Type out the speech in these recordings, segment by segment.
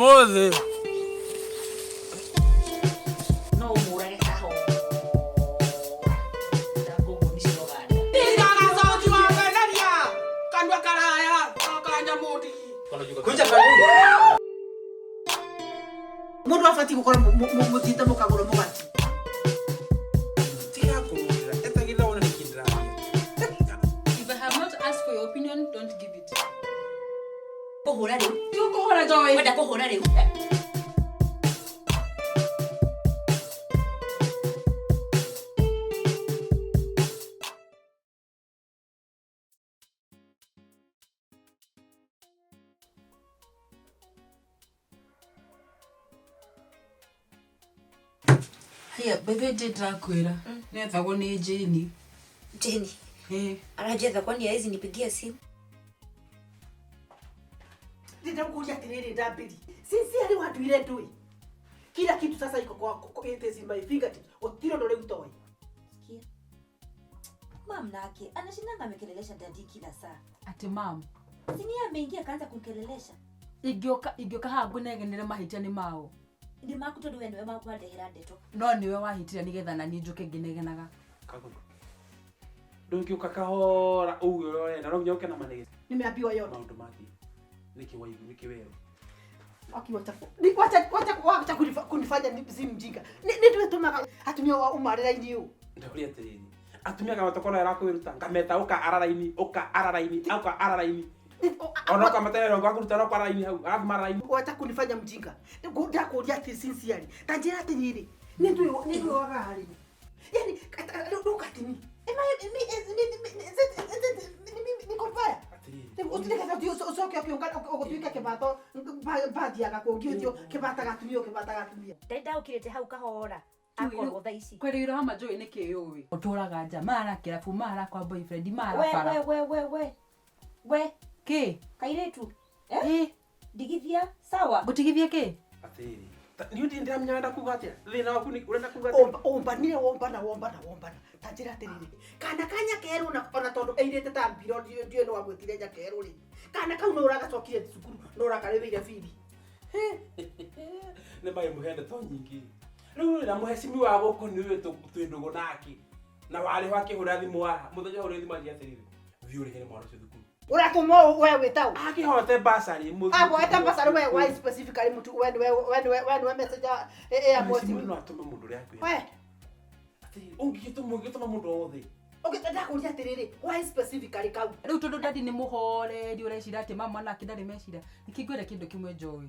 Ũmũthĩ No ũmũrage kahora. Ndakũguo nĩ ciroganda. Ndagacoki wa kenaria kanua karaya kanya mundi. Kunja kanuni. Mundu abati gukorwo muthiite mukagura mugati. Tiga kũrũĩra. Etagĩrĩra wone nĩkĩ ndĩraria. If I have not asked for your opinion, don't give it. Kũhũra rĩu. Kũhũra Joy. Wenda kũhũra rĩu. Haya, by the way, Jane ndĩrakwĩra. Nĩethagwo nĩ Jane. Jeni Eh. arajetha kwani hawezi nipigia simu? Ndĩrenda gũkũria atĩrĩrĩ ndambĩri sincerely wanduire ndũĩ kila kitu sasa iko kwa it is in my fingertips, gũtirĩ ũndũ rĩu toĩ. Sikia. Mam nake anashindanga amekelelesha dadi kila saa. Atĩ mam. Si ni yeye ameingia akaanza kumkelelesha. Ingĩũka haha ngũnegenere mahĩtia nĩ mao. Ni maku tondu we niwe wandehera ndeto. No nĩwe wahĩtire nĩgetha na niĩ njũke ngĩnegenaga. Kagũrũ. Ndũngĩũka kahora uge ũrĩa ũrenda no nginya ũke na manegene. Nimeambiwa yote. Maũndũ mathiĩ. Nĩkĩ waigua nĩkĩ werwo? Aki wacha ni wacha wacha wacha kunifanya ni si mjinga. Ni ndio tumaga atumia wa umarira ini u. Ndauria atĩrĩrĩ. Atumia kamata kona ĩrakwĩruta ngameta ũka araraini ũka araraini ũka araraini ona ũkameterera ũngĩ wakũruta no kwaraini hau arabu mararaini. Wacha kunifanya mjinga. Ndakuria ati sincerely. Ta njira atiriri. Ni ndio ni ndio waga hari. Yani look at me. Am I me is me me niko mbaya. Atĩrĩrĩ. Utireke ati ucoke ukiungana ugutuika kibato bathiaga kũngĩ ũtio kĩbataga atumia ũkĩbataga atumia. Ndari ndaũkirĩte hau kahora. Akorwo thaa ici. Kwerĩirwo hama Joy nĩkĩ ũĩ? Ũtũraga nja mara kĩrabu mara kwa boyfriend mara We bara. we we we we. We Kĩ? kairitu. Eh? Ĩ, Ndigithia sawa. ngũtigithie kĩ? Atĩrĩrĩ. Niĩ ndirĩ ndĩramenya ũrenda kuga atĩa. Thĩna waku nĩ ũrenda kuga atĩa? Ombanire wombana wombana wombana ta njĩra atĩrĩrĩ kana ka nyakerũ na ona tondũ ĩirĩte ta mbiro ndiũĩ nĩ wamwĩtire nyakerũ rĩ kana kau no ũragacokire cukuru no ũrakarĩhĩire bithi. Nĩ magĩmũhe ndeto nyingĩ. Rĩu na mũhecimi wa gũkũ nĩ ũyũ twĩ ndũgũ nake. Na warĩ ho akĩhũra thimũ haha. Mũthenya ahũrire thimũ anjĩra atĩrĩrĩ. Thiĩ ũrĩhere mwana ũcio thukuru. Ũratũma we wĩtaũ Akĩhote basarĩ mũthuri. aboete mbasarĩ we why specifically mũtu we we we we we we message ya Mũhecimi mweci no atũme mũndũ ũrĩa akwĩra. we. Atĩrĩrĩ, ũngĩgĩtũma ũngĩtũma mũndũ o wothe. Okay, ndakũria atĩrĩrĩ why specifically kau. Rĩu tondũ dadi nĩ mũhoreri ũreciria atĩ mama nake ndarĩ meciria. Nĩkĩ ngwĩre kĩndũ kĩmwe Joy.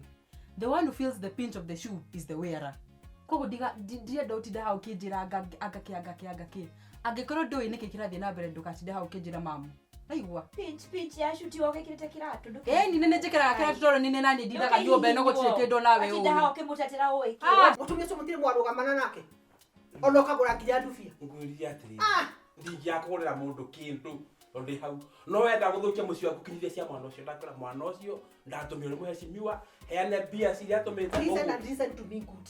The one who feels the pinch of the shoe is the wearer. Koguo ndirenda ũtinde hau ũkĩnjĩra anga anga kĩ anga kĩ anga kĩ. Angĩkorwo ndũĩ nĩkĩ kĩrathiĩ na mbere ndũgatinde hau ũkĩnjĩra mamu. Raigua? Pinch pinch ya shuti wogekirĩte kĩratũ ndũkĩ. Ĩni nĩ njĩkĩraga kĩratũ tondũ nĩ nani ndindaga nyũmba ĩno gũtirĩ kĩndũ nawe Atinda hau ũĩ. ũkĩmũtetera ũĩ kĩ. Ah! Mũtumia ũcio mũtirĩ mwarũgamana nake ona ũkagũra nginya ndubia. Ngwĩrire atĩrĩrĩ. Ah! Ndingĩakũgũrĩra mũndũ kĩndũ tondũ ndĩ hau. No wenda gũthũkia mũciĩ waku kinyithia cia mwana ũcio. Ndakwĩra mwana ũcio ndatũmire nĩ mũhecimiwa heane mbia ciria atũmĩte Listen ũguo. and listen to me good.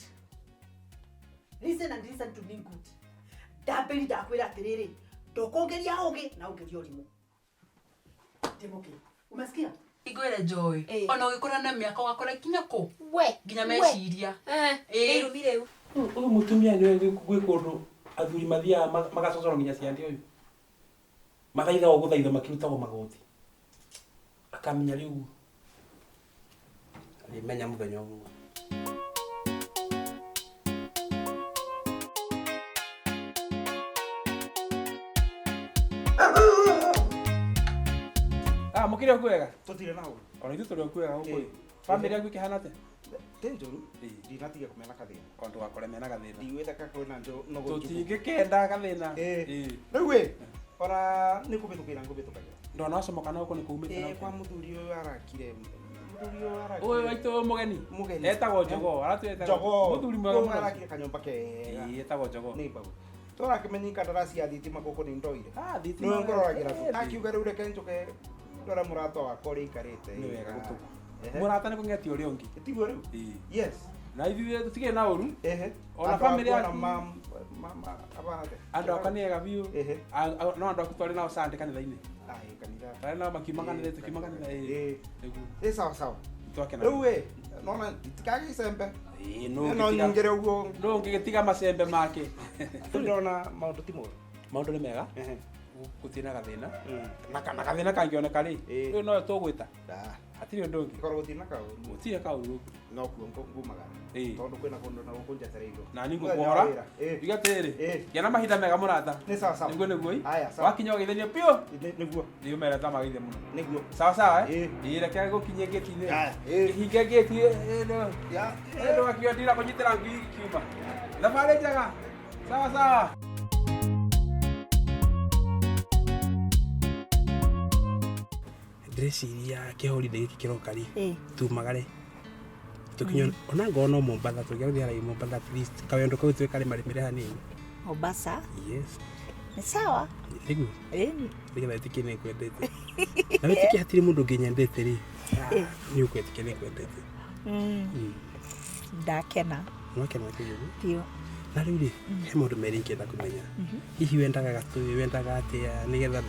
Listen and listen to me good. Ndambĩri ndakwĩra atĩrĩrĩ ndũkũngeria ũgĩ na ũngeria ũrimũ. Ndĩmũkĩ. Umesikia? Ngwĩre Joy, Eh. ona ũgĩkũra na mĩaka ũgakũra kinya kũ? We. Nginya we. meciria. Eh. Eh. Nĩ irumi rĩu. Ũyũ mũtumia nĩwe gwĩ kũndũ athuri mathiaga magacocorwo nginya ciande ũyũ. Mathaithagwo gũthaitha makĩrutagwo magoti. Akamenya rĩu arĩmenya mũthenya ũmwe. Ah, mũkĩrĩ o kwega? Tũtirĩ na ũru. Ona ithuĩ tũrĩ o kwega gũkũ. Ĩ. Bamĩrĩ yaku ĩkĩhana atĩa? Ti njũru. Ĩ. Ndinatiga kũmena kathĩna. O ndũgakore mena gathĩna. Ndiugĩte ka kwĩna nũgũ njũku. Tũtingĩkenda gathĩna. Ĩ. Ĩ. Rĩu ĩ, ona nĩ kũbĩtũkĩra ngũbĩtũkagĩra. Ndona wacomoka na gũkũ nĩ kũumĩte na Ĩ, kwa gũkũ. mũthuri ũyũ arakire. Mũthuri ũyũ arakire. Ũyũ waitũ mũgeni. Mũgeni. Etagwo Jogoo. Aratwĩra Jogoo. Mũthuri mwega Ũyũ mũno. arakire kanyũmba kega. Ĩ, etagwo Jogoo. Nĩ mbau. Tũrakĩmenya kandaraci ya thitima gũkũ nĩ ndoire. Ah, thitima. Nĩwe ngũroragĩra tu. Ĩ, Akiuga rĩu reke njũke ndore mũrata wakwa ũrĩa aikarĩte. Nĩ wega gũtũma. Ehe. Mũrata nĩ kũng'etia ũrĩa ũngĩ. Tiguo rĩu? Ĩ. Yes. Na ithuĩ tũtikĩrĩ na ũru. Ehe. Ona Andũ famĩlĩ aku ona yaku. abana atĩa? Andũ akwa nĩ ega biũ. Ehe. No andũ aku twarĩ nao Sunday kanitha-inĩ. Ai, kanitha. Twarĩ nao makiuma kanitha tũkiuma kanitha. Ĩ. Ĩ. Nĩguo. Ĩ, sawa sawa. Twakena. Rĩu ĩ nona itikage icembe. Ĩĩ No no nyingĩre ũguo. No ũngĩgĩtiga macembe make. Ndĩrona maũndũ ti moru. Maũndũ nĩ mega. Ehe. Gũtirĩ na gathĩna. Na gathĩna kangĩoneka rĩ, Ĩĩ. rĩu noyo tũgwĩta. Ah, Hatirĩ ũndũ ũngĩ. Korwo gũtirĩ na kaũru. Gũtirĩ kaũru. No kuo ngumagara. Ĩĩ. Tondũ kwĩna kũndũ na gũkũ njetereirwo. Na niĩ Mũthenya wa ngũkũhora. wĩra. Ĩĩ. Ndiga atĩrĩrĩ. Ĩĩ. Gĩa na mahinda mega mũrata. Nĩ sawa sawa. Nĩguo nĩguo. Haya, sawa. Wakinya ũgeithanie biũ. Nĩguo. Nĩ ũmere ta mageithie mũno. Nĩguo. Sawa sawa eh? Ĩĩ. Ĩĩ reke ngũkinyie ngĩti-inĩ. Haya, ĩĩ. Hinge ngĩti ĩno. Ya. Ĩno wakiuga ndirakũnyitĩra ngui ikiuma. Thabarĩ njega. Sawa sawa. Ndĩreciria kĩholiday gĩkĩ kĩroka rĩ Ĩĩ. tumagare tũkinye ona ngorwo no Mombatha tũngĩgĩthiĩ harĩa Mombatha at least kawendo kau tuwe karĩmarĩmĩre hanini. Mombasa Yes. nĩ sawa. Nĩguo. Ĩni. Nĩgetha wĩtĩkie nĩ ngwendete. Na wĩtĩkie hatirĩ mũndũ ũngĩ nyendete rĩ. Nĩ ũkwĩtĩkia nĩ ngwendete. Ndakena Nwakena kĩguũ. biũ. Na rĩu rĩ, he maũndũ merĩ ingĩenda kũmenya. Hihi wendaga gatũĩ, wendaga atĩa nĩgetha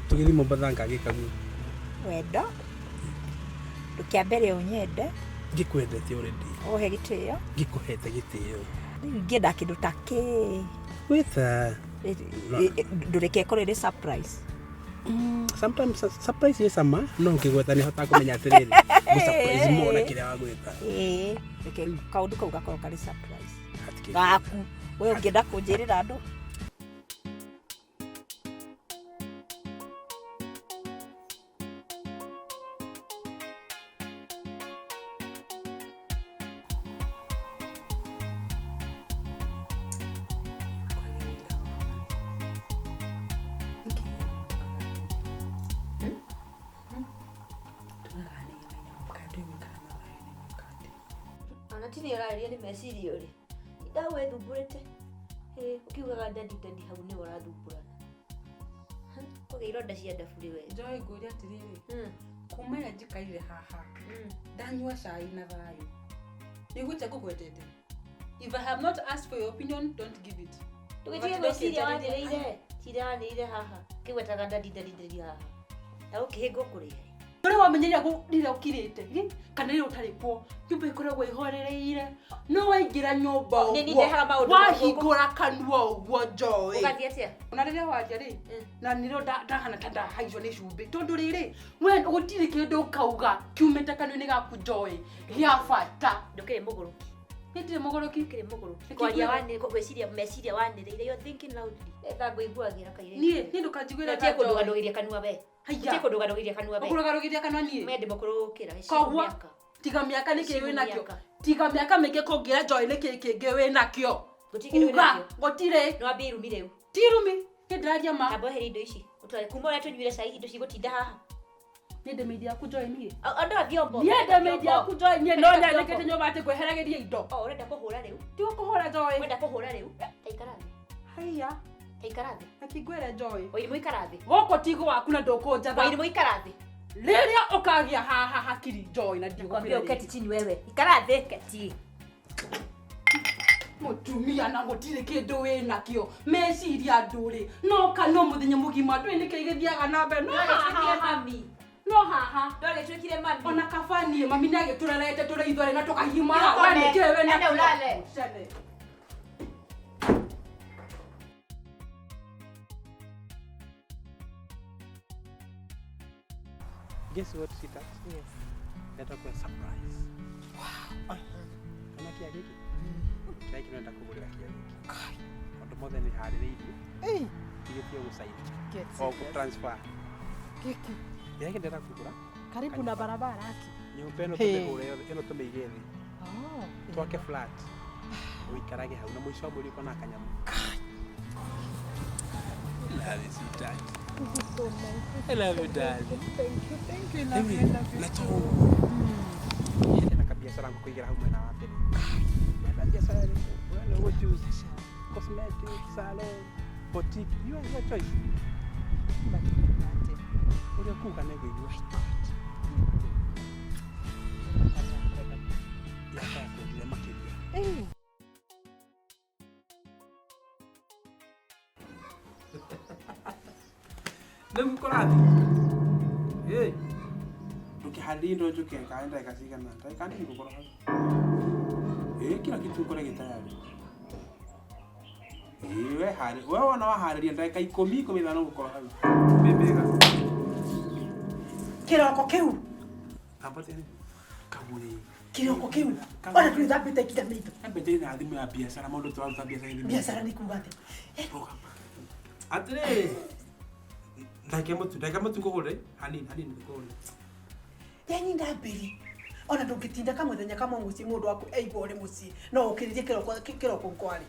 tũgĩthiĩ Mombatha ngagĩka guo. Wendo ndũkĩambere ũnyende. Ngĩkwendete already. Ũhe gĩtĩo. Ngĩkũhete gĩtĩo. Rĩu ingĩenda kĩndũ ta kĩ. Wĩta. Ndũreke ĩkorwo ĩrĩ surprise. Sometimes surprise ĩ cama no ũngĩgweta nĩ hotaga kũmenya atĩrĩrĩ ngũ surprise more na kĩrĩa wagwĩta. Ĩĩ, reke kaũndũ kau gakorwo karĩ surprise. Hatikĩ. Gaku. We ũngĩenda kũnjĩrĩra andũ. Ona ti nĩ ũrarĩria nĩ meciria ũrĩ. Tinda wĩthumbũrĩte. Ũkiugaga daddy daddy hau nĩwe ũrathumbũrana. Kũgĩa ironda cia nda bure we. Joy ngũria atĩrĩrĩ kuma ĩrĩa njikarire haha ndanyua cai na thayũ nĩguo ngũgwetete. If I have not asked for your opinion, don't give it. Ndũgĩtige gwĩciria wanĩrĩire. Tinda wanĩrĩire haha. Ũkĩgwetaga daddy daddy daddy haha. Na ũkĩhĩngwo kũrĩa. Ũrĩa wamenyeria rĩrĩa ũkirĩte rĩ, kana rĩrĩa ũtarĩ kuo nyũmba ĩkoragwo ĩhorereire no waingĩra nyũmba Nĩ niĩ ndehaga maũndũ wahingũra kanua ũguo Joy. Ũgathiĩ atĩa? Ona rĩrĩa waria rĩ na nĩrĩo ndahana ta ndahaicwo nĩ cumbĩ tondũ rĩrĩ we gũtirĩ kĩndũ ũkauga kiumĩte kanua-inĩ gaku Joy gĩa bata. Ndũkĩrĩ mũgũrũki. Niĩ ndirĩ mũgũrũki. Ndũkĩrĩ mũgũrũki. Nĩkĩ Kwaria ngwĩra? wanĩrĩire gwĩciria meciria wanĩrĩire. You're thinking loudly. Etha ngũiguagĩra kairĩtu. Niĩ ndũkanjiguĩre Ũtige kũndũganũgĩria kanua we. Haiya. Ũtige kũndũganũgĩria kanua we. Ũkũrũgarũgĩria kanua niĩ. Mende mũkũrũ gũkĩra. Heshimu Koguo mĩaka. tiga mĩaka nĩ kĩĩ wĩnakĩo. Mĩaka. Tiga mĩaka mĩingĩ kũngĩra Joy nĩ kĩĩ kĩngĩ wĩnakĩo. Gũtirĩ kĩndũ Uga wĩnakĩo. gũtirĩ. No wambie irumi rĩu. Ti irumi. Niĩ ndĩraria ma. Tamba weherie indo ici. Ũtware kuma ũrĩa tũnyuire cai indo cigũtinda haha. Niĩ ndĩ maid yaku Joy niĩ. Andũ a vyombo. Niĩ ndĩ maid yaku Joy niĩ no nyandĩkĩte nyũmba atĩ ngweheragĩrie indo. Oh, ũrenda kũhũra rĩu? Ti gũkũhũra Joy. Ũrenda kũhũra rĩu? Ta ikara thĩ. Haiya. Ta ikara thĩ. Reke ngwĩre Joy. Wairimu ikara thĩ. Gũkũ ti gwaku na ndũkũnjatha. Wairimu ikara thĩ. Rĩrĩa ũkagĩa haha hakiri Joy na Nakwambia ndigũkwĩra uketi chini wewe. Ikara thĩ keti. Mũtumia na gũtirĩ kĩndũ wĩnakĩo meciria ndũrĩ no kanua mũthenya mũgima ndũĩ nĩkĩ gĩthiaga na mbere no haha mami. no haha Ndwagĩtuĩkire mami. ona kaba niĩ mami nĩagĩtũrerete tũrĩ ithuerĩ na tũkagimara Ũkome. we nĩkĩ wĩnakĩo? Enda ũlale. Ũcene. Guess what, sweetheart? Yes. Nenda kwa surprise. Wow. Kana kia gĩkĩ? Kĩrĩa kĩrenda kũgũrĩra kĩa gĩkĩ. Maũndũ mothe nĩ harĩrĩirie. Tigĩtie gũcaini. O gũ transfer. Gĩkĩ. Kĩrĩa kĩ ndĩrenda kũgũra? Karibu na barabara aki. Nyũmba ĩno Hey. tũmĩhũre yothe, ĩno tũmĩige thĩ. Oh. Twake flat. Ũikarage hau na mũico wa mweri ũkona kanyamũ. Love you, sweetheart. I love you, darling. Thank you, thank you. Rĩu rĩ, na to ũguo hena kabiacara ngũkũigĩra hau mwena wa mbere. Wenda biacara ĩrĩkũ? We nĩ ũgũ choose. Cosmetic, salon, boutique, you have your choice. Ũrĩa ũkuga nĩ ngũigua. Yakwa yakwendire makĩria. Rĩu kũrathiĩ. Ĩ. Tukiharĩria indo njũke kana ndagĩka cigana ndagĩka nini ngũkorwo hau. Ĩĩ kila kitu ngore gĩ tayari. Ĩĩ we harĩ we wona waharĩria ndagĩka 10 15 ngũkorwo hau. Bebega. Kĩroko kĩu. Ambate kagure. Kĩroko kĩu. Ona twĩthambĩte nginya maitho. Ambete na thimũ ya biacara maũndũ tũraruta biacara thimũ. Biacara nĩ kuga atĩa? Atĩrĩ. Ndagĩka mũtu ngũgũre hanini hanini ngũgũre. Yani ndambĩri ona ndũngĩtinda kamũthenya kamwe mũciĩ mũndũ waku aigua ũrĩ mũciĩ no ũkĩrĩrie kĩroko kĩroko nkwarĩ.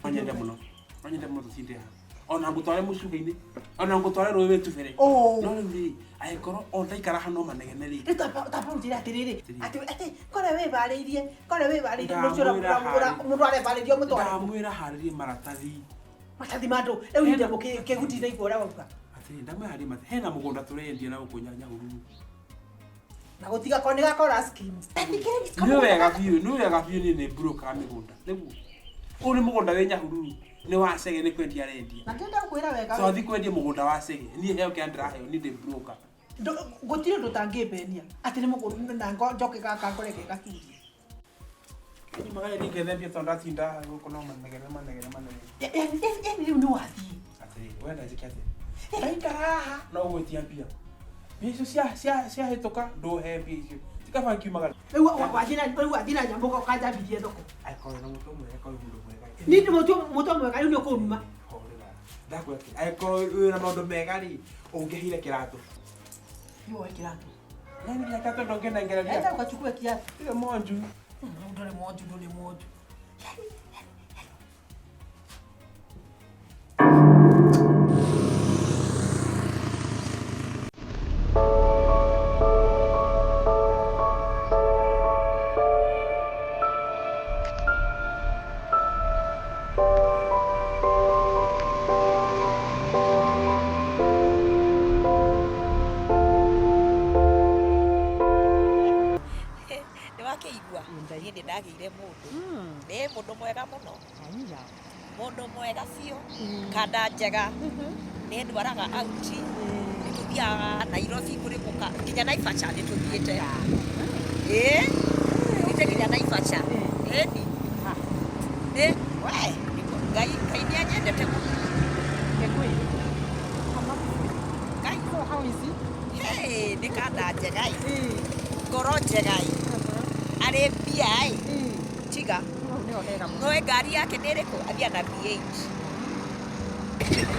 No nyende mũno. No nyende mũno tũtinde haha. Ona ngũtware mũcuha-inĩ. Ona ngũtware rũĩ wĩtubĩre. No rĩu rĩ, angĩkorwo o ndaikara haha no manegene rĩ. Rĩu tamba ũnjĩre atĩrĩrĩ atĩ atĩ kore wĩbarĩirie kore wĩbarĩirie mũciĩ mũndũ arebarĩria ũmũtware. Ndamwĩra harĩrie maratathi. Maratathi ma ndũ rĩu niĩ ndĩ kĩguti ndaigua ũrĩa wauga. Atĩrĩ ndamwĩra harĩrie maratathi. Hena mũgũnda tũrendia na gũkũ Nyahururu. Na gũtiga ko nĩ gakora schemes. Nĩ wega biũ, nĩ wega biũ niĩ nĩ broker mĩgũnda. Nĩguo. Ũyũ nĩ mũgũnda wĩ Nyahururu. Nĩ wa Chege nĩ kwendia arendia. Na ndĩrenda gũkwĩra wega. Twathi kwendia mũgũnda wa Chege. Niĩ heo kĩrĩa ndĩraheo niĩ ndĩ broker. Gũtirĩ ũndũ ũtangĩmbenia atĩ nĩ mũgũnda na njoke gaka ngore ge gacurie. Niĩ magari ndingĩthembia tondũ ndatinda gũkũ no manegene manegene manegene. Yani rĩu nĩ wathiĩ. Atĩrĩ, wenda njĩke atĩa? Ndaikara haha no ũgwĩtia mbia. Mbia icio ciahĩtũka ndũhe mbia icio. Ti kaba ngiumagara. Rĩu wathiĩ na nyamũ ũkanjambithie thoko. Angĩkorwo wĩna mũtwe mwega, korwo wĩ mũndũ mwega. Niĩ ndĩ mũtwe mwega rĩu nĩ ũkũnuma. Horera. Ndakwĩra atĩrĩ, angĩkorwo wĩna maũndũ mega rĩ, ũngĩheire kĩratũ. Nĩ woe kĩratũ. Yani nginya kĩratũ ndũngĩnengereria. Enda ũgachukue kiatu. Tiga monju. Ndũrĩ monju, ndũrĩ monju. Niĩ nĩ ndagĩire mũndũ. Nĩ mũndũ mwega mũno. Mũndũ mwega biũ. Kanda njega. Nĩ ndwaraga out. Nĩ tũthiaga Nairobi kũrĩ mũka nginya Naivasha nĩ tũthiĩte. Ĩĩ. Tũthiĩte nginya Naivasha. Ĩni. Nĩ we Ngai Ngai nĩ anyendete mũno. Ngai. How is he? Hey, nĩ kanda njega ĩ. Ngoro njega ĩ. Arĩ mbia ĩ. Tiga. Noe ngari yake nĩ ĩrĩkũ? Athiaga na V8.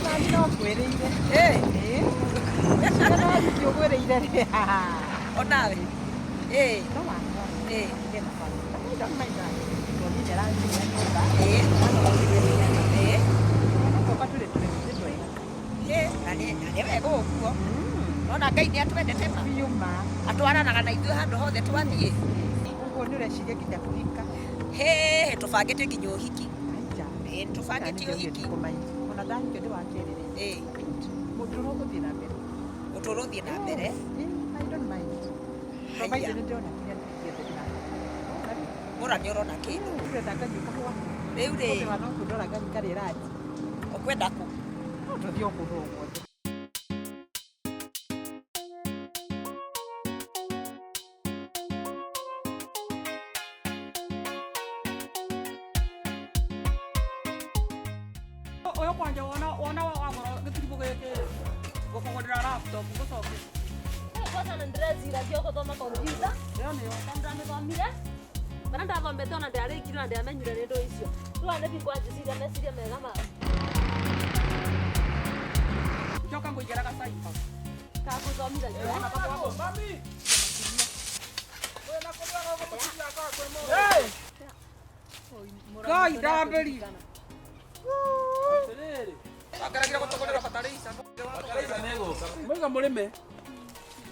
Nani no ngwĩrĩire. Ĩĩ. No hiki ũgwĩrĩire rĩ. Onawe. Ĩĩ. No wakwa. Ĩĩ. I don't mind that. Tondũ nĩ aranjĩra nyũmba. Ĩĩ. Ĩĩ. Tũka tũrĩ tũrĩ twega. Ĩĩ, na nĩ wega ũguo. Nona Ngai nĩ atwendete ma. Biũ ma. Atwaranaga na ithuĩ handũ hothe twathiĩ. Ũguo nĩ ũreciria nginya kũhika. Hĩ, tũbangĩte nginya ũhiki. Ĩĩ, tũbangĩte ũhiki. Ona ndahikio nĩ wa kerĩ rĩ. Ĩĩ. Mũtũrũ ũthiĩ na mbere. Ũtũũro ũthiĩ na mbere. I don't mind. Provided nĩ ndĩrona kĩrĩa gĩothe ndĩrabatara. Mũra nĩ ũrona kĩndũ. Ndĩrenda nganyue kahũa. Rĩu rĩ. Ũthĩ wa no kũndora nganyue karĩ ranji. Ũkwenda kũ? No tũthiĩ o kũndũ o guothe. Ũyũ kwanja wona wona wagũra gĩtiribũ gĩkĩ ngũkũgũrĩra laptop ngũcoke. Kwanza na ndĩreciragia gũthoma kompiuta. Ĩyo nĩyo. Tondũ ndamĩthomire. Bara ndathomete ona ndiarĩkirie na ndiamenyire nĩ ndũ icio. Rĩu aya nĩthi kwanjĩciria meciria mega ma. Njoka ngũigĩra gacaiba. Kagũthomithagia. Mami! Ngai ndambĩri. Akeragire gũtũgũrĩra bataraitha. Mwaiga mũrĩme.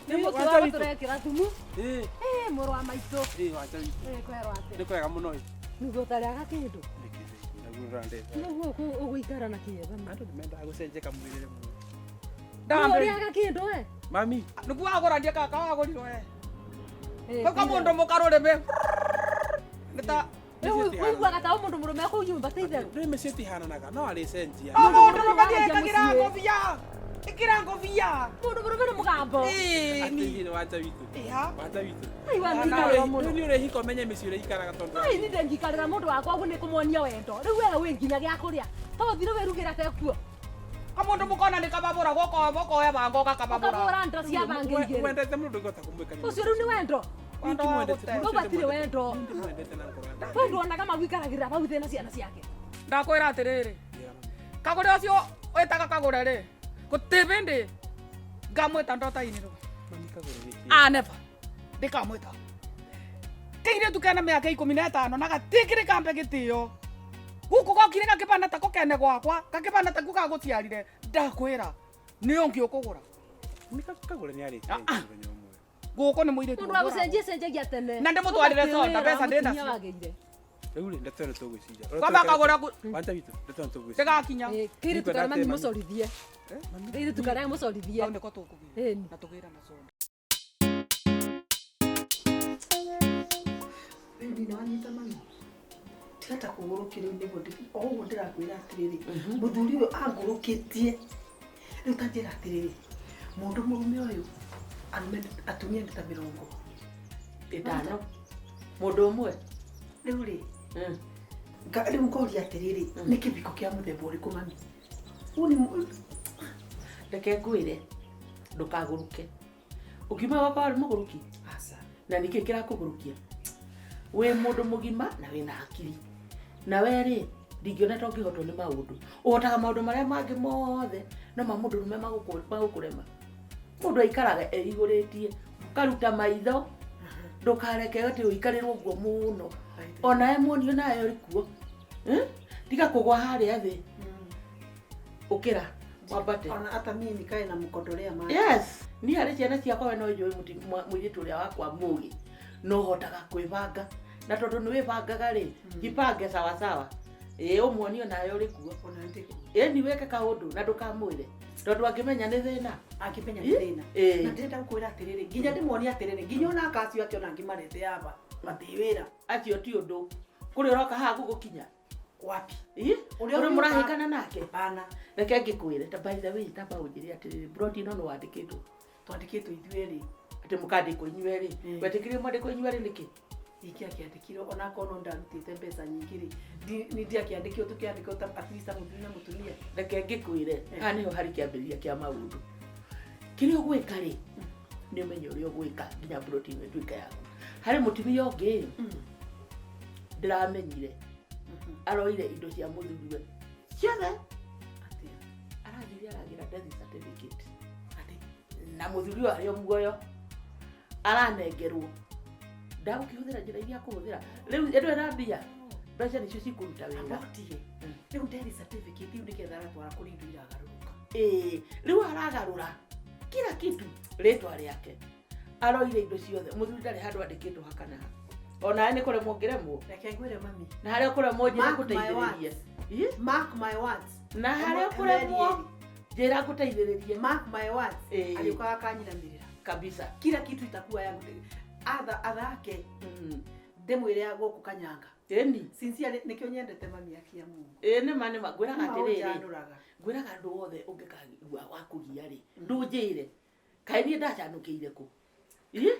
Nĩ mũtu wa tũrekĩra thumu. Ĩĩ. Ĩĩ mũrũ wa maitũ. Ĩĩ wanja witũ. Ĩĩ kwerwo atĩa. Nĩ kwega mũno ĩ. Nĩguo ũtarĩaga kĩndũ. Nĩguo ũgũikara na kĩeva. Andũ nĩ mendaga gũcenjia kamwĩrĩre mũno. Ndũrĩaga kĩndũ we. Mami. Nĩguo wagũra ndiĩ kaka wagũrirwo we. Kau kamũndũ mũkarũrĩme. Nĩ ta Ũiguaga ta mũndũ mũrũme kũu nyũmba ti itherũ. Ndũrĩme citihananaga no arĩcenjia. O mũndũ mũrũme nĩekagĩra ngũbia. Ikira ngobia. Mundu murume ni mugambo. Ati ni wanja witu. Wanja witu. Ai wa ndio muno. Ni urehika umenye mĩciĩ ũrĩa ikaraga tondu. Ai ni ndengikarĩra mũndũ wakwa ũguo nĩ kũmuonia wendo. Rĩu we wĩ nginya gĩa kũrĩa. To thire wĩrugĩra tekuo. Kamundu mukona ni kababura goko boko ya bango kakababura. Kababura ndo cia bangi igĩrĩ. Wendete mũndũ ũngĩhota kũmwĩka. Ũcio rĩu nĩ wendo. Wendo batirĩ wendo. We nduonaga magũikaragĩrĩra bau thĩ na ciana ciake. Ndakwĩra atĩrĩrĩ. Kagũre ũcio wĩtaga kagũre rĩ. Gũtirĩ bĩndĩ ngamwĩta ndota-inĩ rũ. Ah never. Ndikamwĩta. Kairĩtu kena mĩaka 15 na gatikĩrĩ kambe gĩtĩo. Guku gokire gakĩbana ta kene gwakwa, gakĩbana ta gũciarire. Ndakwĩra nĩ ũngĩ ũkũgũra. Nĩ kagũre nĩ arĩtie mũthenya ũmwe. Gũkũ nĩ mũirĩtu. Mũndũ wa gũcenjia cenjagia tene. Na ndĩmũtwarĩre soda mbeca ndĩ nacio. Rĩu rĩ ndeto ĩno tũgwĩciria. Kwamba kagũra wanja witũ ndeto ĩno tũgwĩciria. Ndĩgakinya. Kairĩtu karĩa mami mũcorithie. Kairĩtu karĩa mũcorithie. Hau nĩko tũkũgĩra. Na tũgĩra na soda. Rĩu nĩ wanyita mami. Tiga kũgũrũkĩrĩu nĩguo o ũguo ndĩrakwĩra atĩrĩrĩ mũthuri ũyũ angũrũkĩtie rĩu ta njĩra atĩrĩrĩ mũndũ mũrume ũyũ arũme atumia nĩ ta 50 mũndũ ũmwe rĩu rĩ rĩu ngoria atĩrĩrĩ nĩ kĩbiko kĩa mũthemba ũrĩkũ mami reke ngwĩre ndũkagũrũke ũkiuma gwakwa warĩ mũgũrũki na nĩkĩ kĩrakũgũrũkia wĩ mũndũ mũgima na wĩna hakiri na we rĩ ndingĩona ta ũngĩhotwo nĩ maũndũ ũhotaga maũndũ marĩa mangĩ mothe no ma mũndũ rũme magũkũrema mũndũ aikaraga erigũrĩtie ũkaruta maitho ndũkareke atĩ ũikarĩrwo ũguo mũno onawe muonio nawe ũrĩ kuo tiga kũgwa harĩa thĩ ũkĩra wambate ona hata mimi nikae na mkodorea macho. Yes ni harĩ ciana ciakwa we no njũĩ mũirĩtu ũrĩa wakwa mũgĩ no hotaga kwĩbanga na tondũ nĩ wĩbangaga rĩ jipange sawa sawa ĩĩ ũmuonio nawe ũrĩ kuo ĩni wĩke kaũndũ na ndũkamwĩre tondũ angĩmenya nĩ thĩna angĩmenya nĩ thĩna na ndĩrenda gũkwĩra atĩrĩrĩ nginya ndĩmuonie atĩrĩrĩ nginya ona aka acio akĩona ngĩmarete aba matirĩ wĩra acio ti ũndũ kũrĩa ũroka haha gũgũkinya wapi ũrĩa mũrahĩngana nake bana reke ngĩkwĩre ta by the way tamba ũnjĩre atĩrĩrĩ broti ĩno nĩ wandĩkĩtwo twandĩkĩtwo ithuĩ erĩ atĩ mũkandĩkwo inyuĩ erĩ wetĩkĩrie mwandĩkwo inyuĩ erĩ nĩkĩ ingĩakĩandĩkirwo onakorwo no ndarutĩte mbeca nyingĩ rĩ ni ndiakĩandĩkirwo tũkĩandĩkwo ta at least mũthuri na mũtumia reke ngĩkwĩre haha nĩho harĩ kĩambĩrĩria kĩa maũndũ kĩrĩa ũgwĩka rĩ nĩ ũmenye ũrĩa ũgwĩka nginya broti ĩno ĩtuĩke yaku harĩ mũtumia ũngĩ ndĩramenyire aroire indo cia mũthuriwe ciothe arathire aragĩra death certificate na mũthuri ũyũ arĩ o muoyo aranengerwo ndagũkĩhũthĩra njĩra iria akũhũthĩra rĩu ĩndũ ĩna mbia mbeca nĩcio cikũruta wĩra rĩu death certificate rĩu nĩgetha aratwara kũrĩ indo iragarũrũka ĩĩ rĩu aragarũra kila kitu rĩtwa rĩake aroire indo ciothe mũthuri ndarĩ handũ andĩkĩtwo ha kana ha onawe nĩ kũremwo ũngĩremwo reke ngwĩre mami na harĩa ũkũremwo njĩra ngũteithĩrĩrie mark my words na harĩa ũkũremwo njĩra ngũteithĩrĩrie mark my words agĩũkaga akanyinamĩrĩra kabisa kila kitu itakuwa yangu atha athake ndĩmwĩre gũkũ kanyanga ĩni sincerely nĩkĩo nyendete mami akia Mungu ĩĩ nĩ ma nĩ ma ngwĩraga atĩrĩrĩ ngwĩraga andũ othe ũngĩkagua wakũgia rĩ ndũnjĩre kaĩ niĩ ndacanũkĩire kũ ĩ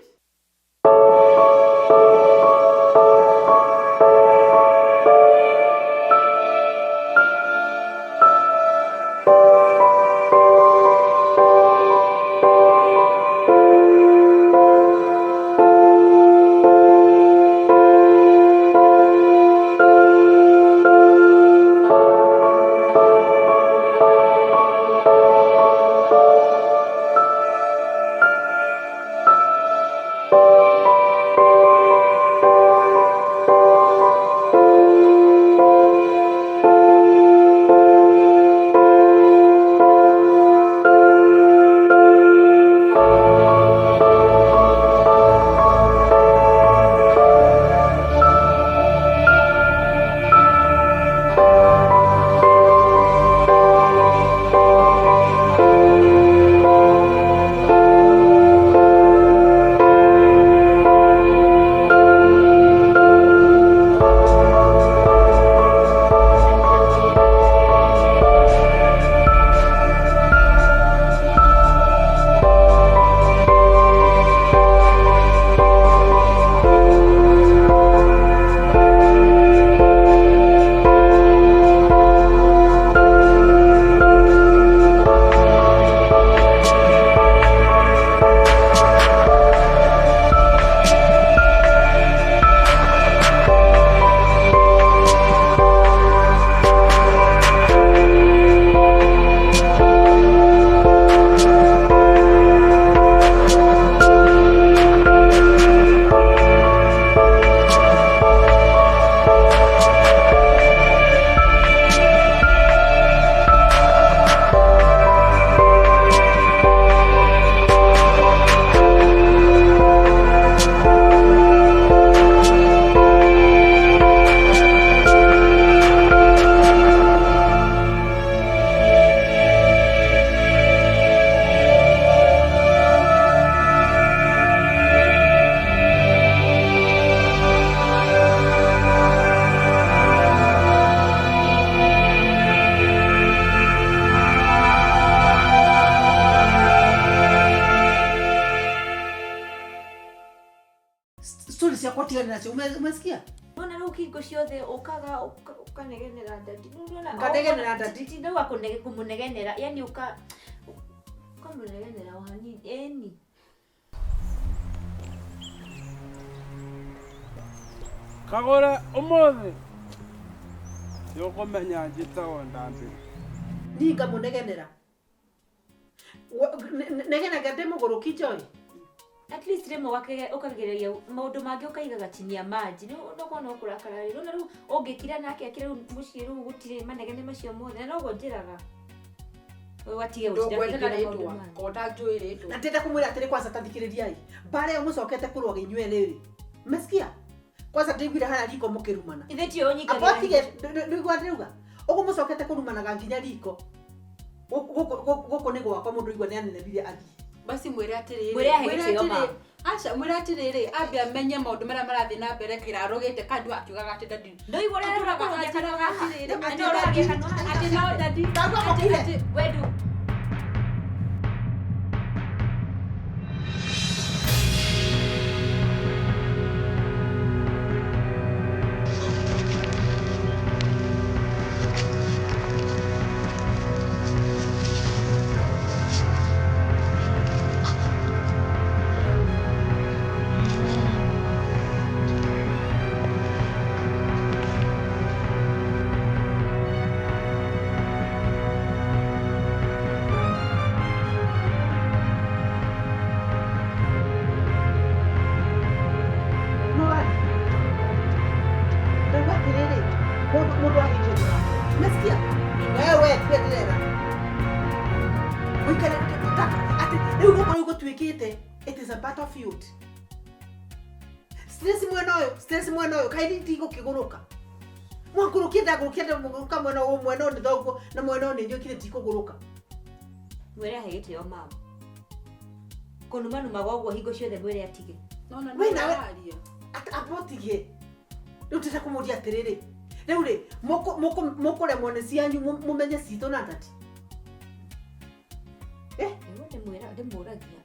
Wachana nacio. Umesikia? Nona rĩu hingo ciothe ũkaga ũkanegenera daddy. Nganegenera daddy? Ti ndauga kũmũnegenera, yani ũkamũnegenera o hanini. Ĩni. Kagũre ũmũthĩ nĩũkũmenya njĩtagwo Ndambĩri. Niĩ ngamũnegenera. Negenaga ndĩ mũgũrũki Joy. At least rĩmwe ũkagereria maũndũ mangĩ ũkaigaga chini ya maji. No no kũrakara rĩ. Nona rĩu ũngĩkira nake akĩre rĩu mũciĩ rĩu gũtirĩ manegene macio mothe. Na noguo njĩraga. Watige gũtinda Ndũngwetera ũkĩingĩra maũndũ rĩtwa mangĩ. kota njũĩ rĩtwa. Na ndĩrenda kũmwĩra atĩrĩ kwanza ta thikĩrĩriai. Mbara ĩyo mũcokete kũrũaga inyuĩ rĩrĩ. Umesikia? Kwanza ndĩiguire harĩa riko mũkĩrumana. Ithe tiyo ũnyingagĩra. Abotige ndĩigua ndĩrauga. Ũguo mũcokete kũrumanaga nginya riko. Gũkũ nĩ gwakwa mũndũ igua nĩanenebire athiĩ. Basi mwĩre atĩrĩrĩ. Mwĩre ahe gĩtĩo mama. Aca mwĩre atĩrĩrĩ ambe amenye maũndũ marĩa marathiĩ na mbere kĩrarũgĩte kandu akiugaga atĩ daddy. Ndũigua ũrĩa Atũraga ũragia anjĩraga kanua haha. atĩrĩrĩ Na atĩ nĩ ũragia kanua haha. atĩ no daddy. Ndagua mũkire. Wendu. It is a battlefield. Stress mwena ũyũ kaĩ ndigũkĩgũrũka. Mwangũrũkie ndagũrũkia ndagũrũka mwena ũyũ mwena ũyũ nĩ thoguo na mwena ũyũ nĩ inyuĩ kire ndikũgũrũka. Mwĩre ahe gĩtĩo mama. Kũnumanumaga ũguo hingo ciothe mwĩre atige. Nona We nawe- nĩũraria. Abotige. Rĩu ndĩrenda kũmũria atĩrĩrĩ. Rĩu rĩ mũkũremwo nĩ cianyu mũmenye citũ na ndati. Nĩguo ndĩmwĩra ndĩmũragia.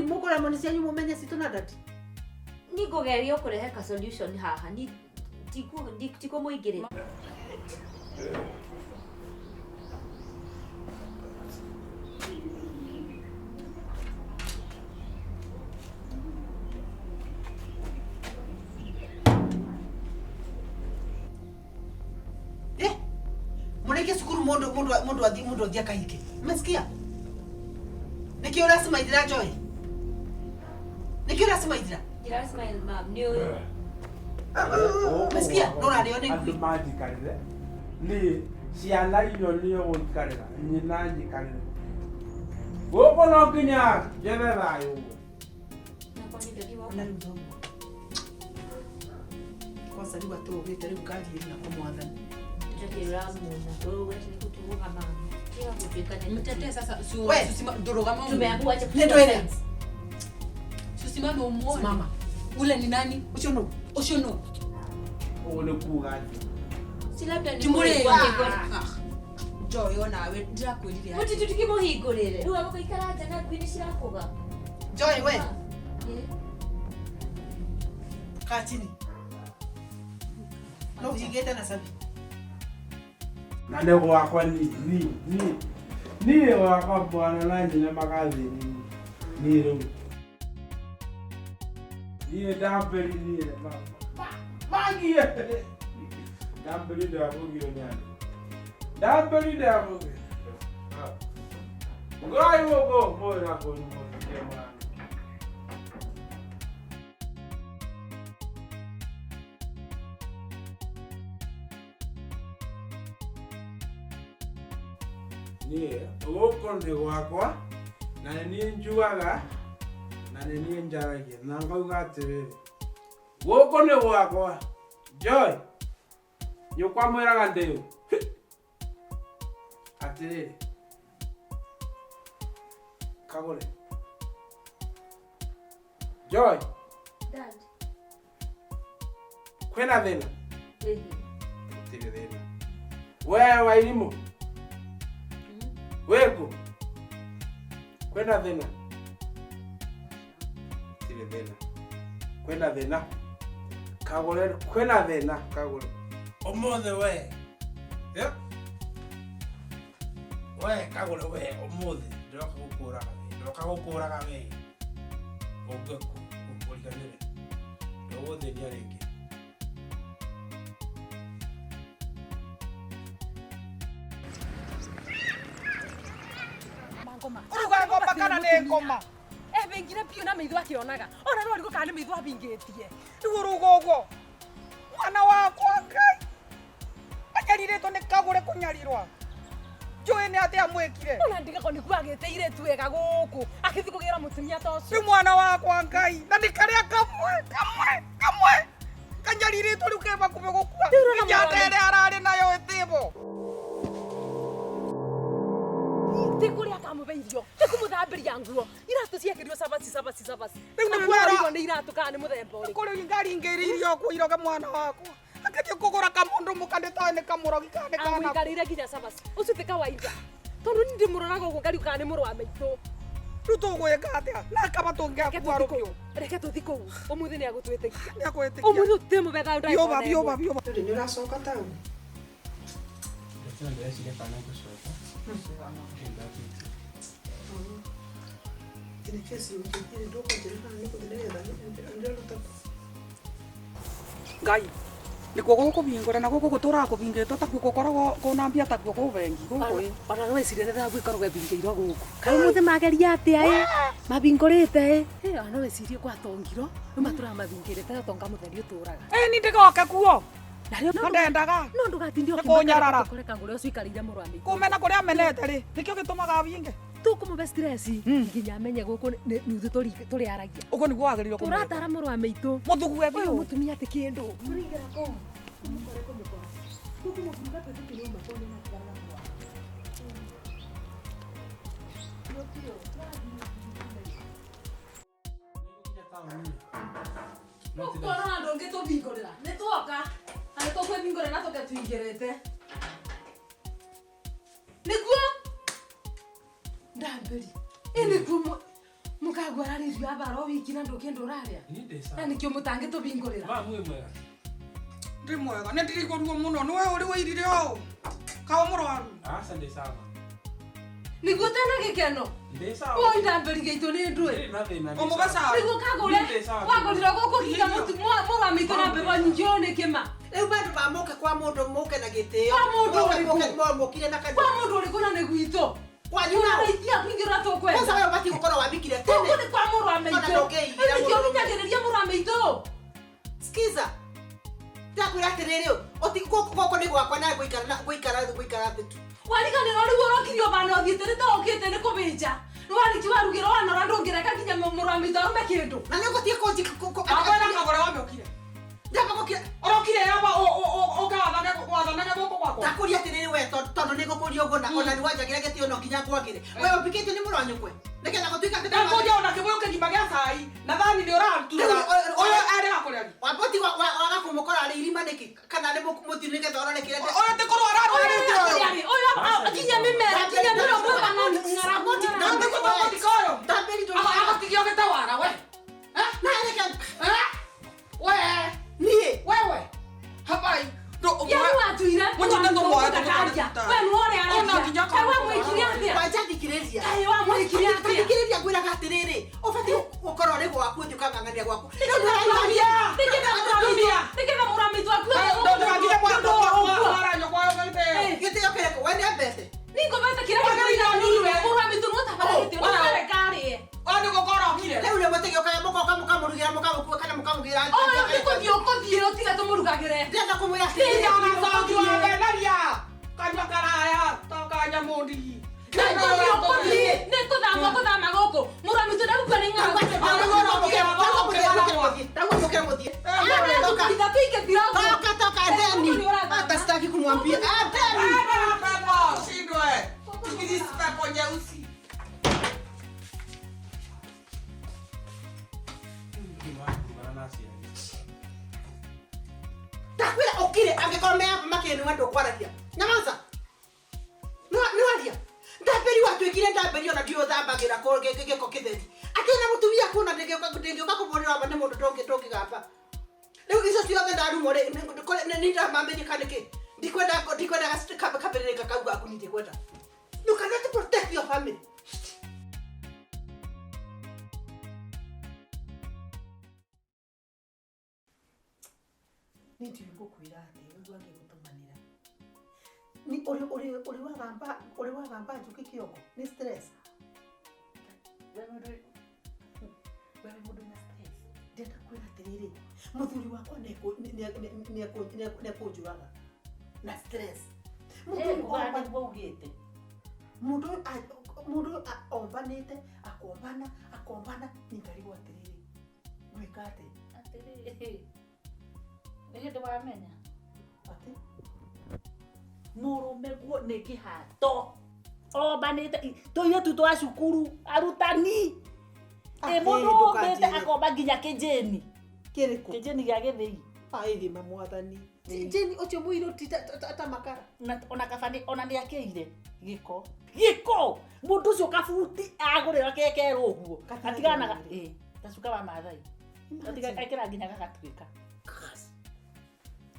Mũkũremwo nĩ cianyu mũmenye citũ na ndati. Ni ngũgeria kũrehe ka solution haha ni tikũmũingĩrĩra. Mũrĩkie cukuru mũndũ athiĩ akahike. Umesikia? Nĩkĩo ũracimaithĩra Joy? Nĩkĩo ũracimaithĩra? Ndĩra smile mam nĩ ũyũ. Umesikia? No ũrarĩo nĩ Andũ ngui. manjikarĩre niĩ ciana irio nĩo gũikarĩra nyina njikarĩre gũkũ no nginya njethe thayũ ũguo. Nakwa nĩ ndathi wa Na rĩu thoguo. Kwanza rĩu atũgĩte rĩu ngari ĩna kwa mwathani. Njoki ũramuona. Wewe nĩ gũtuga mama. Tiga gũtuĩka nĩ Mtetee sasa We. ndũrũgame Tumeamua acha Nĩ ndwere. usimame umuone. Simama. Ule ni nani? Ũcio nũ? Ũcio nũ? Ũguo nĩ kuga atĩ Si labda ni Timũrĩ. Kwa Joy onawe ndĩrakwĩrire atĩ. Mũtitu tukĩmũhingũrĩre. Rĩu agũikara nja na ngui nĩ cirakũga. Joy we. Kaa chini. No ũhingĩte na cabi. Na nĩ gwakwa niĩ gwakwa mwana na nyina magathĩni niĩ rĩu. Niĩ Ndambĩri niĩ mangie. Ndambĩri ndagũgio nĩ andũ. Ndambĩri ndagũgio. Ngai gũkũ mwĩra kũnyua mwana. Niĩ gũkũ nĩ gwakwa na nĩ niĩ njugaga na nĩ niĩ njaragia na ngauga atĩrĩrĩ gũkũ nĩ gwakwa. Joy nyũkwa mwĩraga ndĩũ atĩrĩrĩ Kagũre. Joy. Dad. Kwĩna thĩna? Ĩhĩ. Gũtirĩ thĩna. We Wairimũ. Wĩkũ? Kwĩna thĩna? Gũtirĩ thĩna. Kwĩna thĩna. Kagũre kwĩna thĩna kagũre. Ũmũthĩ we. Yep. We kagũre we ũmũthĩ ndĩroka gũkũraga we. Ndĩroka gũkũraga we. Ũngĩku ũriganĩre. Ndũgũthĩnia rĩngĩ. Uruga ngoma kana nĩ ngoma? Ebingire biũ na maitho akĩonaga ona no arigũ kana nĩ maitho abingĩtie. Rĩu ũruga ũguo mwana wakwa Ngai anyarirĩtwo nĩ kagũre kũnyarirwa njũĩ nĩ atĩa mwĩkire. Ona ndigako nĩguo agĩte irĩtu wega gũkũ akĩthiĩ kũgĩra mũtumia ta ũcio. Rĩu mwana wakwa Ngai na nĩ karĩa kamwe kamwe kamwe kanyarirĩtwo rĩu ke hakuhĩ gũkua nginya ndere ararĩ nayo ĩtĩbo. Ti kũrĩa akamũhe irio, ti kũmũthambĩria nguo. Iratũ ciekĩrirwo cabaci cabaci cabaci. Rĩu nĩ Ona no kwera. arigwo nĩ iratũ kana nĩ mũthemba ũrĩkũ. Kũrĩ ngari ingĩrĩirio kũ iroge mwana wakwa akĩthiĩ kũgũra kamũndũ mũka ndĩtoĩ nĩ kamũrogi kana nĩ kana. Amũikarĩire nginya cabaci. Ũcio ti kawaida. Tondũ niĩ ndĩmũroraga ũguo ngarigwo kana nĩ mũrũ wa maitũ. Rĩu tũgwĩka atĩa? Na kaba tũngĩakua rũbiũ. Reke tũthiĩ kũu. Ũmũthĩ nĩ agũtwĩtĩkia. Nĩ agwĩtĩkia. Ũmũthĩ tũtimũbe thayũ ndagĩka Biũba ona biũba ĩmwe. biũba. Rĩu nĩ ũracoka taũni? Ndĩreciria ndĩreciria kana ngũcoka. Nĩndakĩtie. Nĩ kesi ũngĩthiĩ ndũkũnjĩra kana nĩ gũthiĩ nĩgetha ndĩruta. Ngai nĩkuo gũkũbingũra na gũkũ gũtũraga kũbingĩtwo takuo gũkoragwo kũna mbia takuo kũu bengi gũkũ ĩ. Ona no wecirie thabu ikoragwo ĩbingĩirwo gũkũ. Kaĩ ũmũthĩ mageria atĩa ĩ? Mabingũrĩte ĩ? Ona no wecirie gwatongirwo rĩu matũraga mabingĩrĩte gatonga mũtheri ũtũraga. Ĩ ni ndĩgoke kuo. Na rĩo No ndendaga. No ndũgatinde Nĩ kũnyarara. ũkĩmaka kagũre ũcio ikarĩire mũrũ wa maitũ. Kũmena kũrĩa amenete rĩ nĩkĩo gĩtũmaga abinge. Tũkũmũbe stress nginya amenye gũkũ nĩ ithuĩ tũrĩaragia. Ũguo nĩguo wagĩrĩirwo kũmwĩka. Tũratara mũrũ wa maitũ. Mũthugue Ũyũ biũ. mũtumia ti kĩndũ. Tũraingĩra kũu. Tũmũkore kũmũkora. Tũkũmũburuga twĩtĩkĩre uma kũu nĩ atigana na mũrũ wa Tũkona ndũngĩtũbingũrĩra. Nĩ tuoka. Na nĩ tũkwĩbingũrĩra na tũke tũingĩrĩte. Nĩguo ndambĩri. Ĩ nĩguo mũkagwararĩrio abara o wiki na ndũkĩndũ ũrarĩa. Niĩ ndĩ sawa. Na nĩkĩo mũtangĩtũbingũrĩra. Ma mwĩ mwega. Ndĩ mwega nĩ ndĩraigua ruo mũno nĩwe ũrĩ wairire ũũ kawa mũrwaru. Aca ndĩ sawa. Nĩguo tena gĩkeno. Ndĩ sawa. Oi ndambĩri gĩitũ nĩ ndũĩ. Ndirĩ na thĩna. ndĩ Ũmũbe sawa. sawa. Nĩguo kagũre Niĩ ndĩ sawa. wagũrĩrwo gũkũ nginya mũrũ wa maitũ na mbembe nyingĩ ũũ nĩ kĩma. Rĩu bandũ ba mũke kwa mũndũ mũke na gĩtĩo. Kwa mũndũ ũrĩkũ? Mũkire na Kwa kanua. mũndũ ũrĩkũ na nĩ gwitũ. Kwanyu nao. Tũraithia kũingĩra tũkwenda. Kwanza wewe ũbatiĩ gũkorwo wambikire tene. Gũkũ nĩ kwa mũrũ wa Ona maitũ. ndũngĩigĩra Nĩkĩo mũndũ. ũkinyagĩrĩria mũrũ wa maitũ. Skiza. Ndakwĩra atĩrĩrĩ gũkũ nĩ gwakwa na ngũikara na ngũikara ngũikara thĩ tu. Wariganĩrwo rĩu ũrokirio bana ũthiĩte nĩ ta ũkĩte nĩ kũbĩnja. Nĩ warĩki warugĩrwo wanora ndũngĩreka nginya mũrũ wa maitũ arume kĩndũ. Na nĩ ũgũthiĩ kũnji Akwena kagũre wamĩũkire. Ndamba gũkira. Ũrokire yaba ũka wathanage gũkũ gwakwa. Ndakũria atĩrĩrĩ we tondũ nĩ ngũkũria ũguo na ona nĩ wanjagĩra gĩtĩo no nginya ngwagĩre. We ũmbikĩte nĩ mũrũ wa nyũkwe. Nĩgetha gũtuĩka atĩ Ndakũria ona kĩbũyũ kĩgima gĩa cai na thani nĩ ũratura. Ũyũ erĩga kũrĩa. Wambũti waga kũmũkora arĩ irima nĩkĩ kana nĩ mũthiru nĩgetha ũrore kĩrĩa Ũyũ ti kũrwara arwarĩte ũyũ. Ũyũ nginya mĩmera nginya mĩromo kana ng'aragu. Ndũngĩ kũmũthika ũyũ. Ndambĩri ndũrĩ. Agũtigia ũgĩtawara we. Na reke We. niĩ Wewe. Habai. Yani watuire Mũnyite tũmwoe tũmũgakaria. We nĩ ũrĩa Ona aragia. nginya Kaĩ wamwĩkire atĩa? Kwanja thikĩrĩria. Kaĩ wamwĩkire atĩa? Thikĩrĩria ngwĩraga atĩrĩrĩ ũbatiĩ gũkorwo ũrĩ gwaku ũthiĩ ũkang'ang'ania gwaku. Nĩkĩtha mũrũ wa maitũ akue Ndũgakinye mwana nyũkwa ũgĩtĩo. Gĩtĩo kĩrĩkũ we nĩ ambete. Nĩngũbete kĩrĩa kĩrĩa mũrũ wa maitũ nĩ ũtabara gĩtĩo nĩũreka arĩe. Ũyũ nĩ gũkorwo okire. Rĩu rĩmwe tũgĩũkaga mũgoka mũkamũrugĩra mũkamũkua kana mũkamũgĩra. Ũyũ nĩ kũthiĩ ũkũthiĩ ũtige tũmũrugagĩre. Ndĩrenda kũmwĩra atĩrĩrĩ. Tiga gacoki wa benaria. Kanyua karaya to kanyamũ ndigi. Nĩ kũthiĩ ũkũthiĩ nĩ kũthama kũthama gũkũ mũrũ wa maitũ ndagũkua nĩ ng'aragu. Ndagua mũkĩre mũthiĩ. Itha tũingĩtira ũguo. Toka toka ndeni. Hata sitaki kumwambia. Ah, ndeni. Pepo, shindwe. Tikisi pepo nyeusi. Ngimana na aciari. Ndakwĩra ũkire angĩkorwo me haha makĩnua ndũkwaragia. Nyamaza. Nĩ waria. Ndambĩri watuĩkire ndambĩri ona ndiũ thambagĩra gĩko kĩtheri. Atĩ Akĩona mũtumia kuona ndĩngĩũka kũbũrĩra aba nĩ mũndũ tũngĩgamba. Rĩu icio ciothe ndarumwo rĩ, nĩ ndamamenyeka nĩkĩ? Ndikwenda ndikwenda kabĩrĩrĩka kau gaku ni ndikwenda. You cannot protect your family. Nĩ ndiũĩ ngũkwĩra atĩ ũguo angĩgũtũmanĩra. Nĩ ũrĩ ũrĩ ũrĩ wagamba ũrĩ wagamba njũkĩ kĩongo nĩ stress. We wĩ mũndũ wĩna stress. Ndĩrenda kwĩra atĩrĩrĩ, mũthuri wakwa nĩekũnjũraga na stress. Mũthuri wakwa nĩguo ugĩte. Mũndũ mũndũ ombanĩte akombana akombana ningarigwo atĩrĩrĩ gwĩka atĩ Atĩrĩrĩ. Nĩ hĩndĩ wamenya. Atĩ Mũrũme guo nĩ kĩhato. Ombanĩte tũirĩtu twa cukuru arutani. Ĩ mũndũ ũmbĩte akomba nginya kĩnjĩni. Kĩrĩkũ? Kĩnjĩni gĩa gĩthĩi. Aĩrĩ mamwathani. Jeni ũcio mũirũ ti ta makara. Na ona kaba nĩ ona nĩ akĩire gĩko. Gĩko! Mũndũ ũcio kabuti agũrĩra ke kerũ ũguo. Atiganaga ĩ ta cuka wa Maathai. Atiga ekĩra nginya gagatuĩka.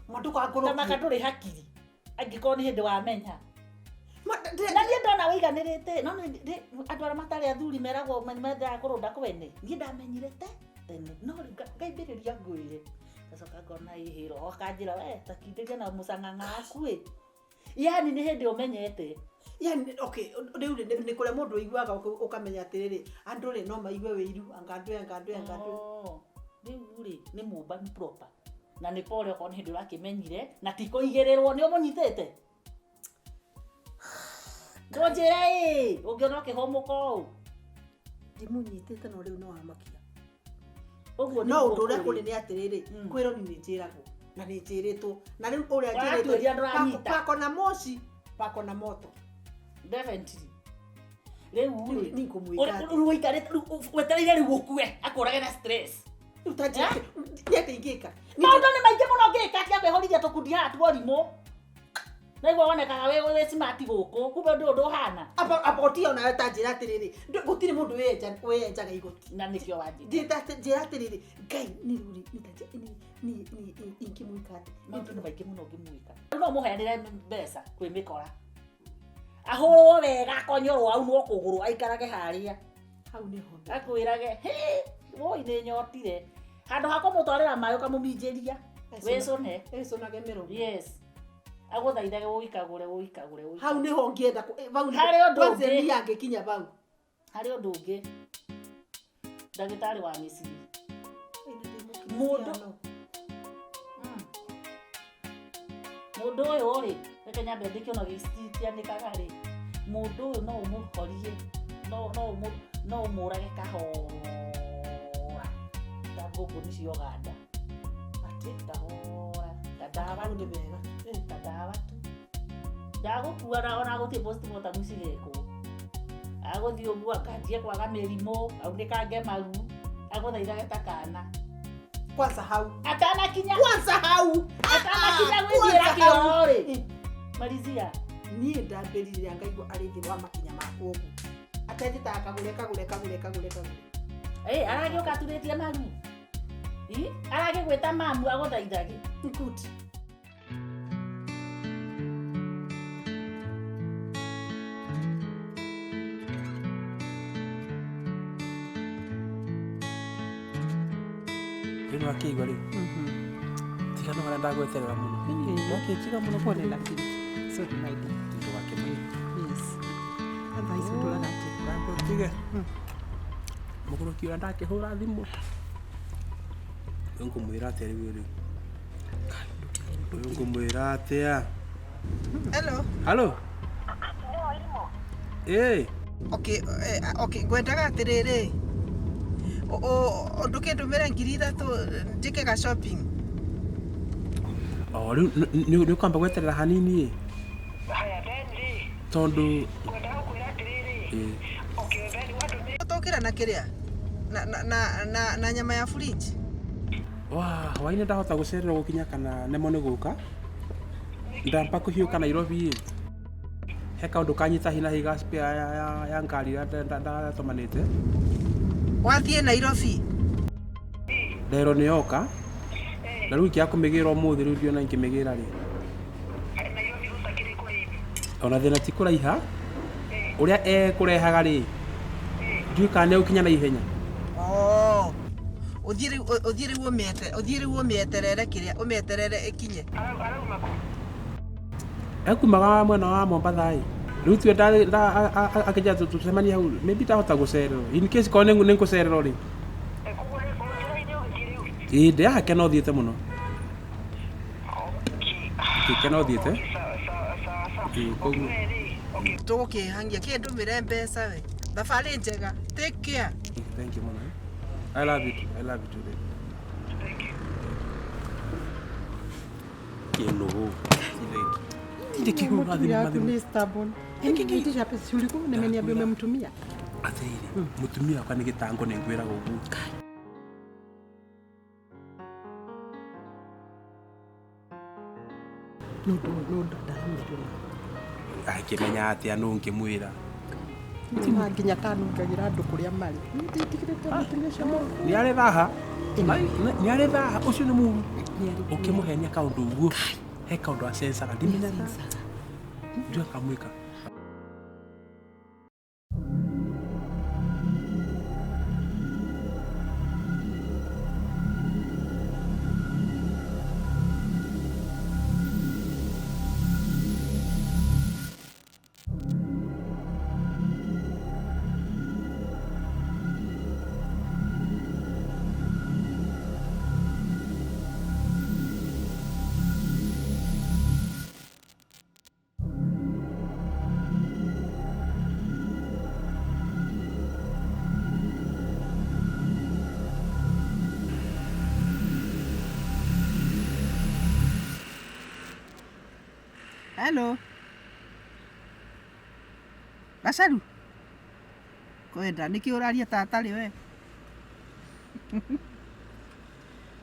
Mũndũ kangũrũkie. Ta maka ndũrĩ hakiri. Angĩkorwo nĩ hĩndĩ wamenya. Na niĩ ndona wĩiganĩrĩte no andũ arĩa matarĩ athuri meragwo mendaga kũrũnda kwene. Niĩ ndamenyire te tene no rĩu ngaimbĩrĩria ngwĩre. Ngacoka ngona ĩhĩ roho akanjĩra we takindĩria na mũcang'ang'a waku ĩ. Yani nĩ hĩndĩ ũmenyete. Yani okay rĩu rĩ nĩ kũrĩa mũndũ ũiguaga ũkamenya atĩrĩrĩ andũ rĩ no maigue wĩiru anga andũ anga andũ anga andũ. Rĩu rĩ nĩ mũmbanu proper. Na nĩ pole okorwo nĩ hĩndĩ ũrakĩmenyire na ti kũigĩrĩrwo nĩ ũmũnyitĩte. Ndũnjĩre ĩ ũngĩona ũkĩhũmũka ũũ. Ndimũnyitĩte no rĩu no wamakia. Ũguo no ũndũ ũrĩa kũrĩ nĩ atĩrĩrĩ kwĩrwo nĩ njĩragwo na nĩ njĩrĩtwo na rĩu ũrĩa njĩrĩtwo pako na moshi pako na moto. Definitely. Rĩu rĩ nĩngũmwĩka rĩu ũikarĩte wetereire rĩu ũkue akũrage na stress. Rĩu ta njĩra nĩ atĩ ingĩka. Maũndũ nĩ maingĩ mũno ũngĩka tiga kwĩhorithia tũkundi haha tuorimũ. Naigua wonekaga wĩ smart gũkũ kumbe ũndũ ũndũ ũhana. Aba onawe ta njĩra atĩrĩrĩ gũtirĩ mũndũ wĩyenjaga igoti. Na nĩkĩo wanjĩra. Njĩra atĩrĩrĩ Ngai nĩ rĩu ingĩmwĩka atĩ. Maũndũ nĩ maingĩ mũno ũngĩmwĩka. Rĩu no ũmũheanĩre mbeca kwĩ mĩkora. Ahũrwo wega akonyorwo aunwo kũgũrũ aikarage harĩa. Hau nĩho. Akwĩrage hĩ woi nĩ nyotire. Handũ ha kũmũtwarĩra maĩ ũkamũminjĩria. Wĩcũne. Wĩcũnage mĩromo. Yes. Agũthaithage ũikagũre ũikagũre. Hau nĩho ngĩenda bau harĩ ũndũ ũngĩ. Niĩ angĩkinya bau. Harĩ ũndũ ũngĩ. Ndagĩtarĩ wa mĩciĩ. Mũndũ mũndũ ũyũ rĩ reke nyambe ndĩke ona gĩcitianĩkaga rĩ mũndũ ũyũ no ũmũhorie no ũmũrage kahora ta ngũngũni cia Uganda. Atĩ kahora ta ndawa nĩ wega ta ndawa tu. Ndagũkua na ona gũthiĩ postmortem cigekwo. Agũthiĩ ũguo akanjie kwaga mĩrimũ aunĩkange maru agũthaithage ta kana. Kwanza hau. Atanakinya. Kwanza hau. Atanakinya gwĩthiĩra kĩoro rĩ. Malizia. Niĩ ndambĩrĩria ngaigua arĩ thĩ wa makinya makwa ũguo. Atenjĩtaga kagũre kagũre kagũre kagũre kagũre. Ĩ aragĩũka aturĩtie maru. Ĩ aragĩgwĩta mamu agũthaithage. Good. Rĩu nĩwakĩigua rĩu. Tiga no harĩa ndagweterera mũno. Nĩwakĩnjiga mũno pole lakini. Sorry my dear. Nĩ wakĩmenya. Yes. Thaa ici ũtũraga atĩa? Wambe ũtige. Mũgũrũki ũrĩa ndakĩhũra thimũ. Rĩu ngũmwĩra atĩa rĩu rĩu? Rĩu ngũmwĩra atĩa? Hello. Hello. Ĩ. Okay, okay, ngwendaga atĩrĩrĩ. Ndũkĩndũmĩre 3,000 njĩke ga shopping. O rĩu nĩ ũkwamba gweterera hanini ĩ. Tondũ Tũkĩra na kĩrĩa na nyama ya fridge. Wa hwainĩ ndahota gũcererwo gũkinya kana nemwo nĩ gũka. Ndamba kũhiũka Nairobi ĩ. He kaũndũ kanyita hi na hi ga spare ya ngari ĩrĩa ndatũmanĩte. Wathiĩ Nairobi? Ndero nĩ yoka. Na rĩu ingĩaga kũmĩgĩra ũmũthĩ rĩu ndiona ingĩmĩgĩra rĩ. Ona thĩna ti kũraiha. Ũrĩa ekũrehaga rĩ. Ndiũĩ kana nĩ egũkinya na ihenya. Oh. Ũthiĩ rĩu ũthiĩ rĩu ũmĩete ũthiĩ rĩu ũmĩeterere kĩrĩa ũmĩeterere ĩkinye. Ekumaga mwena wa Mombatha ĩ. Rĩu tiwe akĩnjĩra tũcemanie hau maybe ndahota gũcererwo. In case korwo nĩ ngũcererwo rĩ. Ĩĩ ndĩ haha kena ũthiĩte mũno. Kena ũthiĩte. Ĩĩ koguo. Tũgũkĩhangia kĩ ndũmĩre mbeca we. Thabarĩ njega. Take care. Thank you mũno. I love you too. I love you too baby. Kĩnũgũ. Tinde kĩhuru na thimũ Yaku ni stubborn. Nitisha pesa si ulikuwa umeniambia umemtumia. Atĩrĩrĩ, mũtumia wakwa nĩ gĩtango nĩ ngwĩraga ũguo. No no ndaramerwo. Akĩmenya atĩa nũ ngĩmwĩra. Na nginya kanungagĩra andũ kũrĩa marĩ. Nditigĩrĩte mũtumia ũcio mũru. Nĩ arĩ thaha. Nĩ arĩ thaha ũcio nĩ mũru. Ũkĩmũhenia kaũndũ ũguo. He kaũndũ acencaga ndimenyaga. Ndiũĩ akamwĩka. Hello. Gacaru. Kwenda nĩkĩ ũraria ta atarĩ we?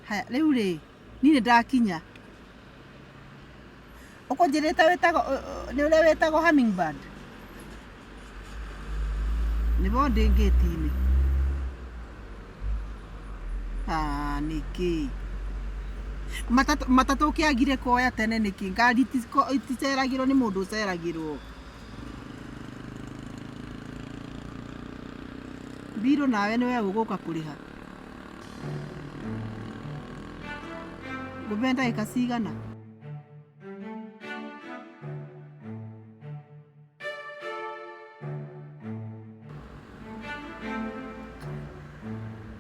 Haya, rĩu rĩ, niĩ nĩ ndakinya. Ũkũnjĩrĩte wĩtagwo nĩ ũrĩa wĩtagwo hummingbird? Nĩbo ndĩ ngĩti-inĩ. Ah, nĩkĩ? Matatũ matatũ ũkĩagire kuoya tene nĩkĩ? Ngari iticeragĩrwo nĩ mũndũ ũceragĩrwo. Mbirũ nawe nĩwe ũgũka kũrĩha. Ngũbe ndagĩka cigana?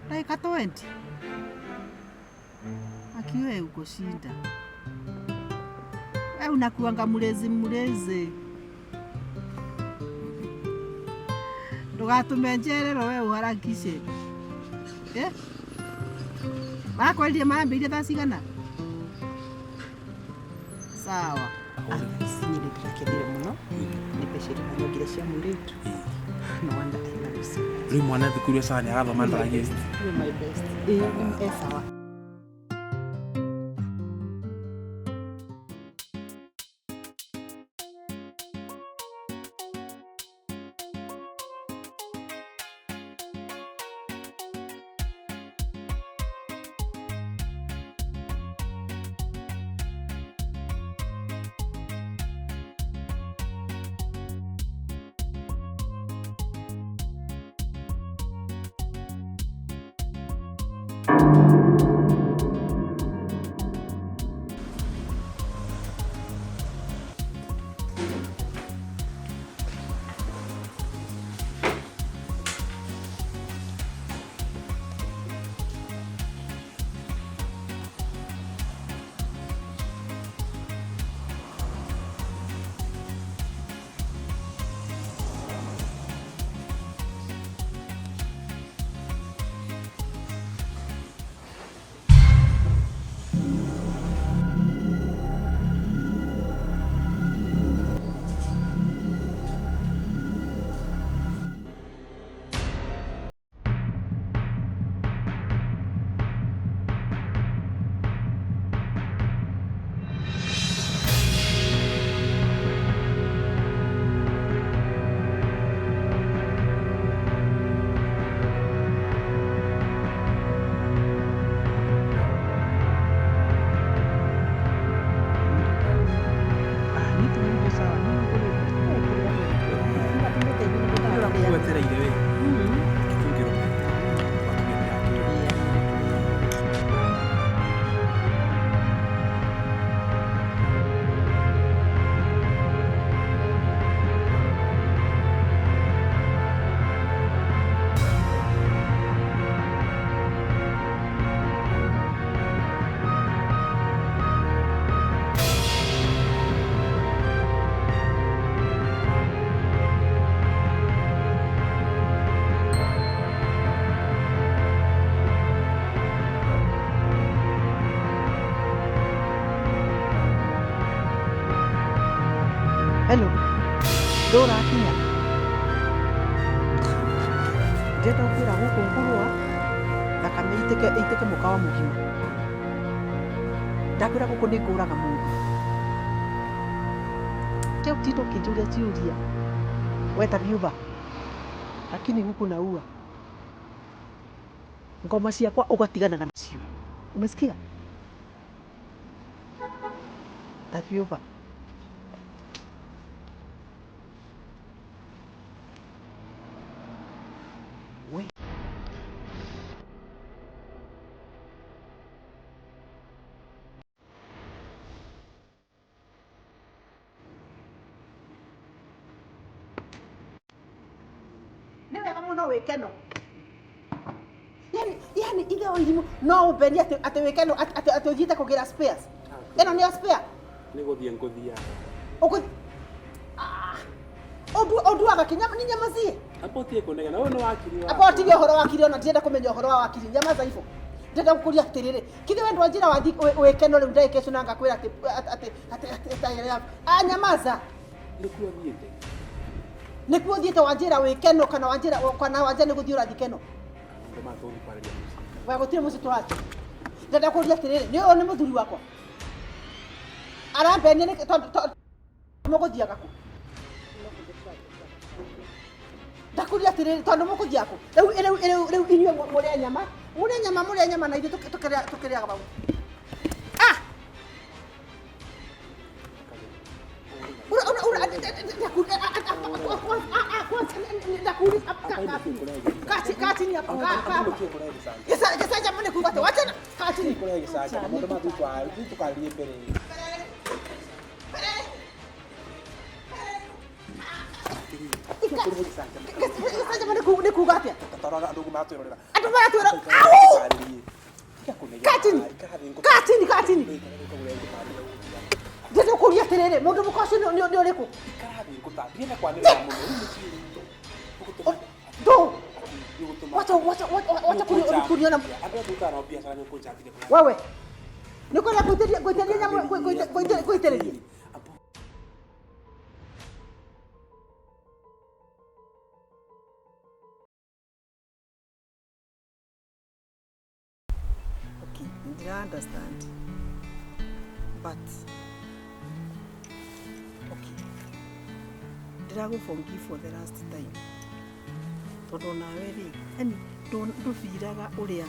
Ndagĩka 20? Akiwe uko shinda. We unakuanga mlezi mlezi. Ndũgatũme njererwo we ũharakishe. Eh? Marakwendire marambĩrĩirie thaa cigana? Sawa. Ici niĩ nĩndĩrakenire mũno nĩ mbeca iria ũranyongire cia mũirĩtu. No wonder I love you so much. Rĩu mwana thukuru ĩyo sawa nĩ arathoma ndaragia. You're my best. Ĩĩ, e sawa. Thank Hello. Ndũrakinya. Ndĩrenda gũkwĩra gũkũ ngũrũa thakame itĩke itĩke mũkawa mũgima. Ndakwĩra gũkũ nĩ ngũraga mũndũ. Kĩa ũtinda ũkĩnjũria ciũria. Weta biuba. Lakini huku naua. Ngoma ciakwa ũgatiganaga nacio. Umesikia? Tabiuba. We. Nĩ wega mũno wĩkeno. Yani, yani ithe wa irimũ no ũmbenie atĩ atĩ wĩkeno atĩ atĩ atĩ ũthiĩte kũgĩra spares. Ĩno nĩyo spare. Nĩ gũthiĩ ngũthiaga. Ũgũthi Ũnduaga kĩ nyama ni nyamazie. Amba ũtige kũnegena ũyũ nĩ wakiri wa. Amba ũtige ũhoro wa kiri ona ndirenda kũmenya ũhoro wa wakiri nyamaza ibo. Ndĩrenda gũkũria atĩrĩrĩ kithĩ we ndwanjĩra wathi wĩkeno rĩu ndagĩka icio na ngakwĩra atĩ atĩ atĩ atĩ ah nyamaza. Nĩkuo thiĩte. Nĩkuo thiĩte wanjĩra wĩkeno kana wanjĩra kana wanjĩra nĩ gũthiĩ ũrathiĩ keno. Maũndũ maya tũgũthiĩ kwarĩria mũciĩ. We gũtirĩ mũciĩ tũrathiĩ. Ndĩrenda kũria atĩrĩrĩ nĩ ũyũ nĩ mũthuri wakwa. Arambenia nĩkĩ tondũ mũgũthiaga kũ? Ndakũria atĩrĩrĩ tondũ mũkũthiaga kũ? Rĩu rĩu rĩu rĩu inyuĩ mũrĩe nyama mũrĩe nyama mũrĩe nyama na ithuĩ tũkĩrĩa tũkĩrĩaga mahuti. Ah! Ura ura ura kati kati ni hapo kaa gĩca gĩcanjama nĩ kuga atĩ wachana kaa chini Kũrehe gĩcanjama maũndũ maya tũthiĩ tũkarĩrie mbere. Gĩcanjama nĩ kuga atĩa Tarora andũ ũguo maratwĩrorera. Andũ maratwĩra au kaa chini kaa chini kaa chini ndĩrenda kũria atĩrĩrĩ mũndũ mũka ũcio nĩ nĩ ũrĩkũ Ndĩrenda kwanĩrĩra mũno rĩu mũciĩ ndũ wacha wacha wacha kuniona Andũ aya tũrutaga nao biacara nĩ ũkũnjambire wewe nĩ kwenda ngũitĩrĩrie ngũitĩrĩrie nyamũ ngũitĩrĩrie Okay, ndira understand. But okay. Ndirago forgive for the last time. Tondũ nawe rĩ, yani ndũbiraga ũrĩa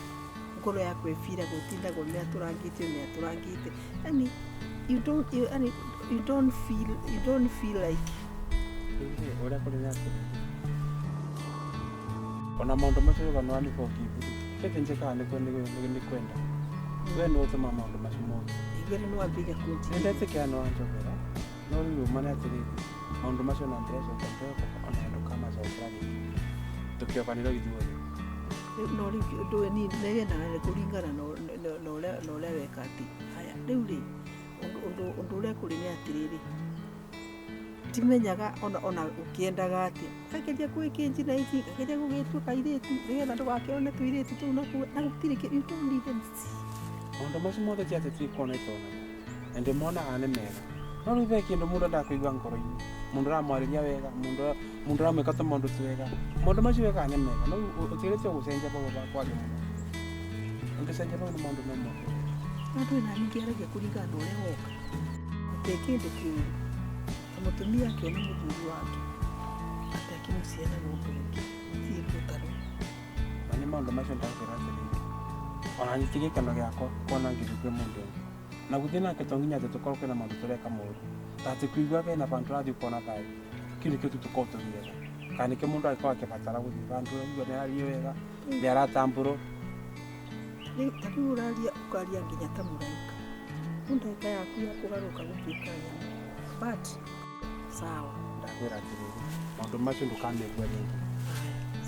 ngoro yaku ĩbiraga ũtindaga ũmĩatũrangĩte ũmĩatũrangĩte. Yani you don't you, yani, you don't feel you don't feel like Ũrĩa kũrĩ nĩ atĩ ona maũndũ macio uga nĩ forgive rĩ njĩkaga nĩ kwenda we nĩ ũtũma maũndũ macio mothe igĩrĩ nĩ wambĩrĩria kũnjigĩrĩria. Nĩndetĩkĩra nĩ wanjogera no rĩu ũma nĩ atĩrĩrĩ maũndũ macio na ndĩrecoka ndĩrecoka ona ndũkamacokera rĩngĩ tũkĩobanĩra ithuothe. No rĩu ndũĩ niĩ nĩgendaga nĩ kũringana na ũrĩa na ũrĩa weka atĩ haya rĩu rĩ ũndũ ũndũ ũrĩa kũrĩ nĩ atĩrĩrĩ ndimenyaga ona ona ũkĩendaga atĩa ngageria gwĩkĩnji na ici ngageria gũgĩtua kairĩtu nĩgetha ndũgakĩone tũirĩtu tũu nakuo na gũtirĩ you don't even see. Maũndũ macio mothe ti atĩ tikuona itonana na ndĩmonaga nĩ mega no rĩu he kĩndũ mũndũ endaga kũigua ngoro-inĩ mũndũ ũramwarĩria wega mũndũ mũndũ ũramwĩka tũmaũndũ twega maũndũ macio wekaga nĩ mega no ũtigĩrĩte gũcenjia bau bakwaria mũno ũngĩcenjia bau nĩ maũndũ no moke. No ndũĩ nani ngĩaragia kũringana na ũrĩa woka gũtirĩ kĩndũ kĩũru na mũtumia akĩona mũthuri wake atĩ akĩmũciara na mũndũ ũngĩ gũtirĩ ũndũ ũtarĩ. Na nĩ maũndũ macio ndakwĩra atĩrĩrĩ ona niĩ ti gĩkeno gĩakwa kuona ngĩthiĩ kwĩ mũndũ ũngĩ na gũthiĩ nake to nginya atĩ tũkorwo kwĩna maũndũ tũreka moru ta atĩ kũigua bena bandũ ũrathiĩ ũkona thayũ kĩu nĩkĩo tu tũkoragwo tũgĩetha kana nĩkĩo mũndũ angĩkorwo akĩbatara gũthiĩ bandũ ũraigua nĩ araria wega nĩ aratambũrwo. Rĩu ta rĩu ũraria ũkaria nginya ta mũraika rĩu ndagĩka yaku ya kũgarũrũka gũtuĩka nyamũ but sawa. Ndakwĩra atĩrĩrĩ maũndũ macio ndũkamekua rĩngĩ.